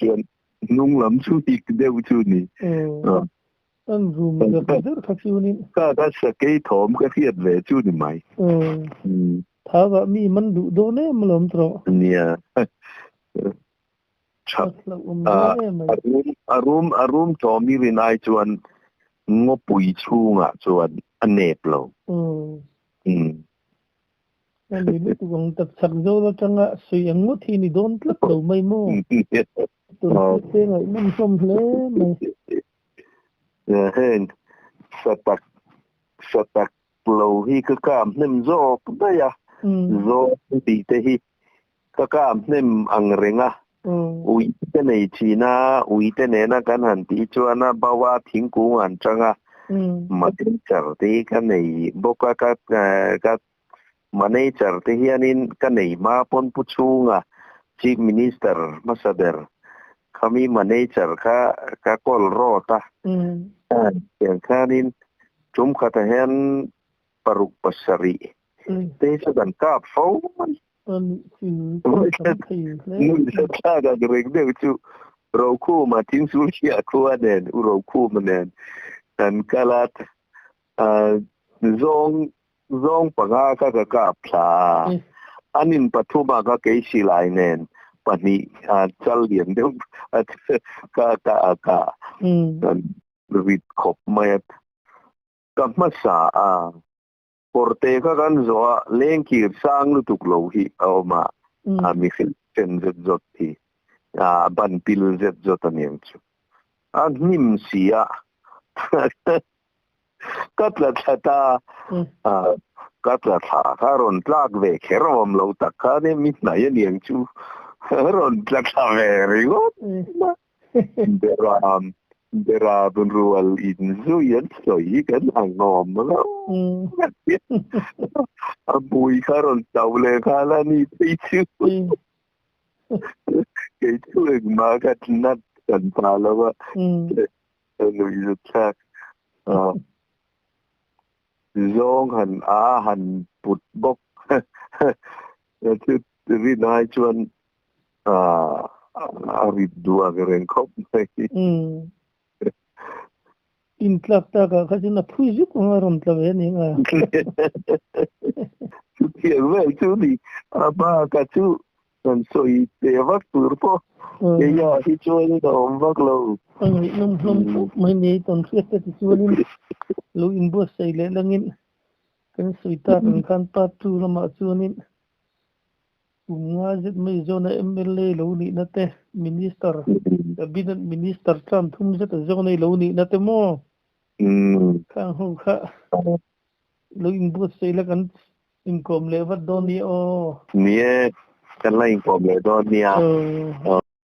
Chuan hnung lam chu hik deuh chu ni. An room der der kha chu ni. Ka ka sakei thawm ka hriat ve chu ni mai. Thava mi man duh dawn em alawm tawh. Nia. A rum a rum thawm hi rin ai chuan ngawpui chhungah chuan a nep lo. A ni lutuk ang tak chak zo atanga sawi ang ngawt hi ni dawn tlat lo mai maw? Tun te ngaihnawm hlawm hle mai. Heng satak satak lo hi ka kam hnem zawk daih a, zawng tih te hi ka kam hnem ang reng a, ui te nei thin a, ui te nena kan han tih chuan a bau a thingkung an chang a, manager te hi ka nei bawk a, ka ka manager te hianin ka nei hma pawn pu chhunga chief minister hmasa ber khami manager kha ka call rawt a, tiang khanin tum khatah hian paruk pasarih te hi chu kan kap fo mai. Nuihzathlak ang reng deuh chu Rokhuma thingsul hriah khua nen u Rokhuma nen kan kal a, zawng zawng panga kha ka kap thla a, an in pathuma ka kei silai nen pahnih chal lian deuh ka ka ka rit khawp mai a, ka hmasa a. Kawrte kha kan zawh a, lengkir sang lutuk lo hi a awm a, a mihring chen zet zawt hi a ban pil zet zawt a niang chu. A hnim si a, ka tla thla ta, ka tla thla kha rawn tlak ve kher a awm lo tak khan e mi hnai a niang chu, rawn tla thla ve ringawt mai. Beram, Beram rual in zui an sawi hi kan ang awm lo. A bui kha rawn chau leh nghal a ni phei chu. Kei chu engmah ka nat kan pah lo a, a nuih zut thlak. Zawng han a han put bawk. Chu rin ai chuan a rit duh ang reng khawp mai. Umm. In tlak tak ah kha chuan a phui zuk ang a rawn tla ve a ni ang a. Chutiang vel chu ni a bak a chu kan sawi teh vak tur pawh keia hi chuan a awm vak lo. A ngaihnawm hlawm khawp mai ni tawn hriat te tichuanin lo inbuatsaih leh langin kan sawi tak ang khan part 2 lamah chuanin Kum nga zet mai zawna mla lo nihna te, Minister, Cabinet Minister term thum zet a zawna i lo nihna te maw? Khang ho kha lo inbuatsaih la kan inkawm leh vat dawn nia aw. Ni e, kan la inkawm leh dawn nia. Aw.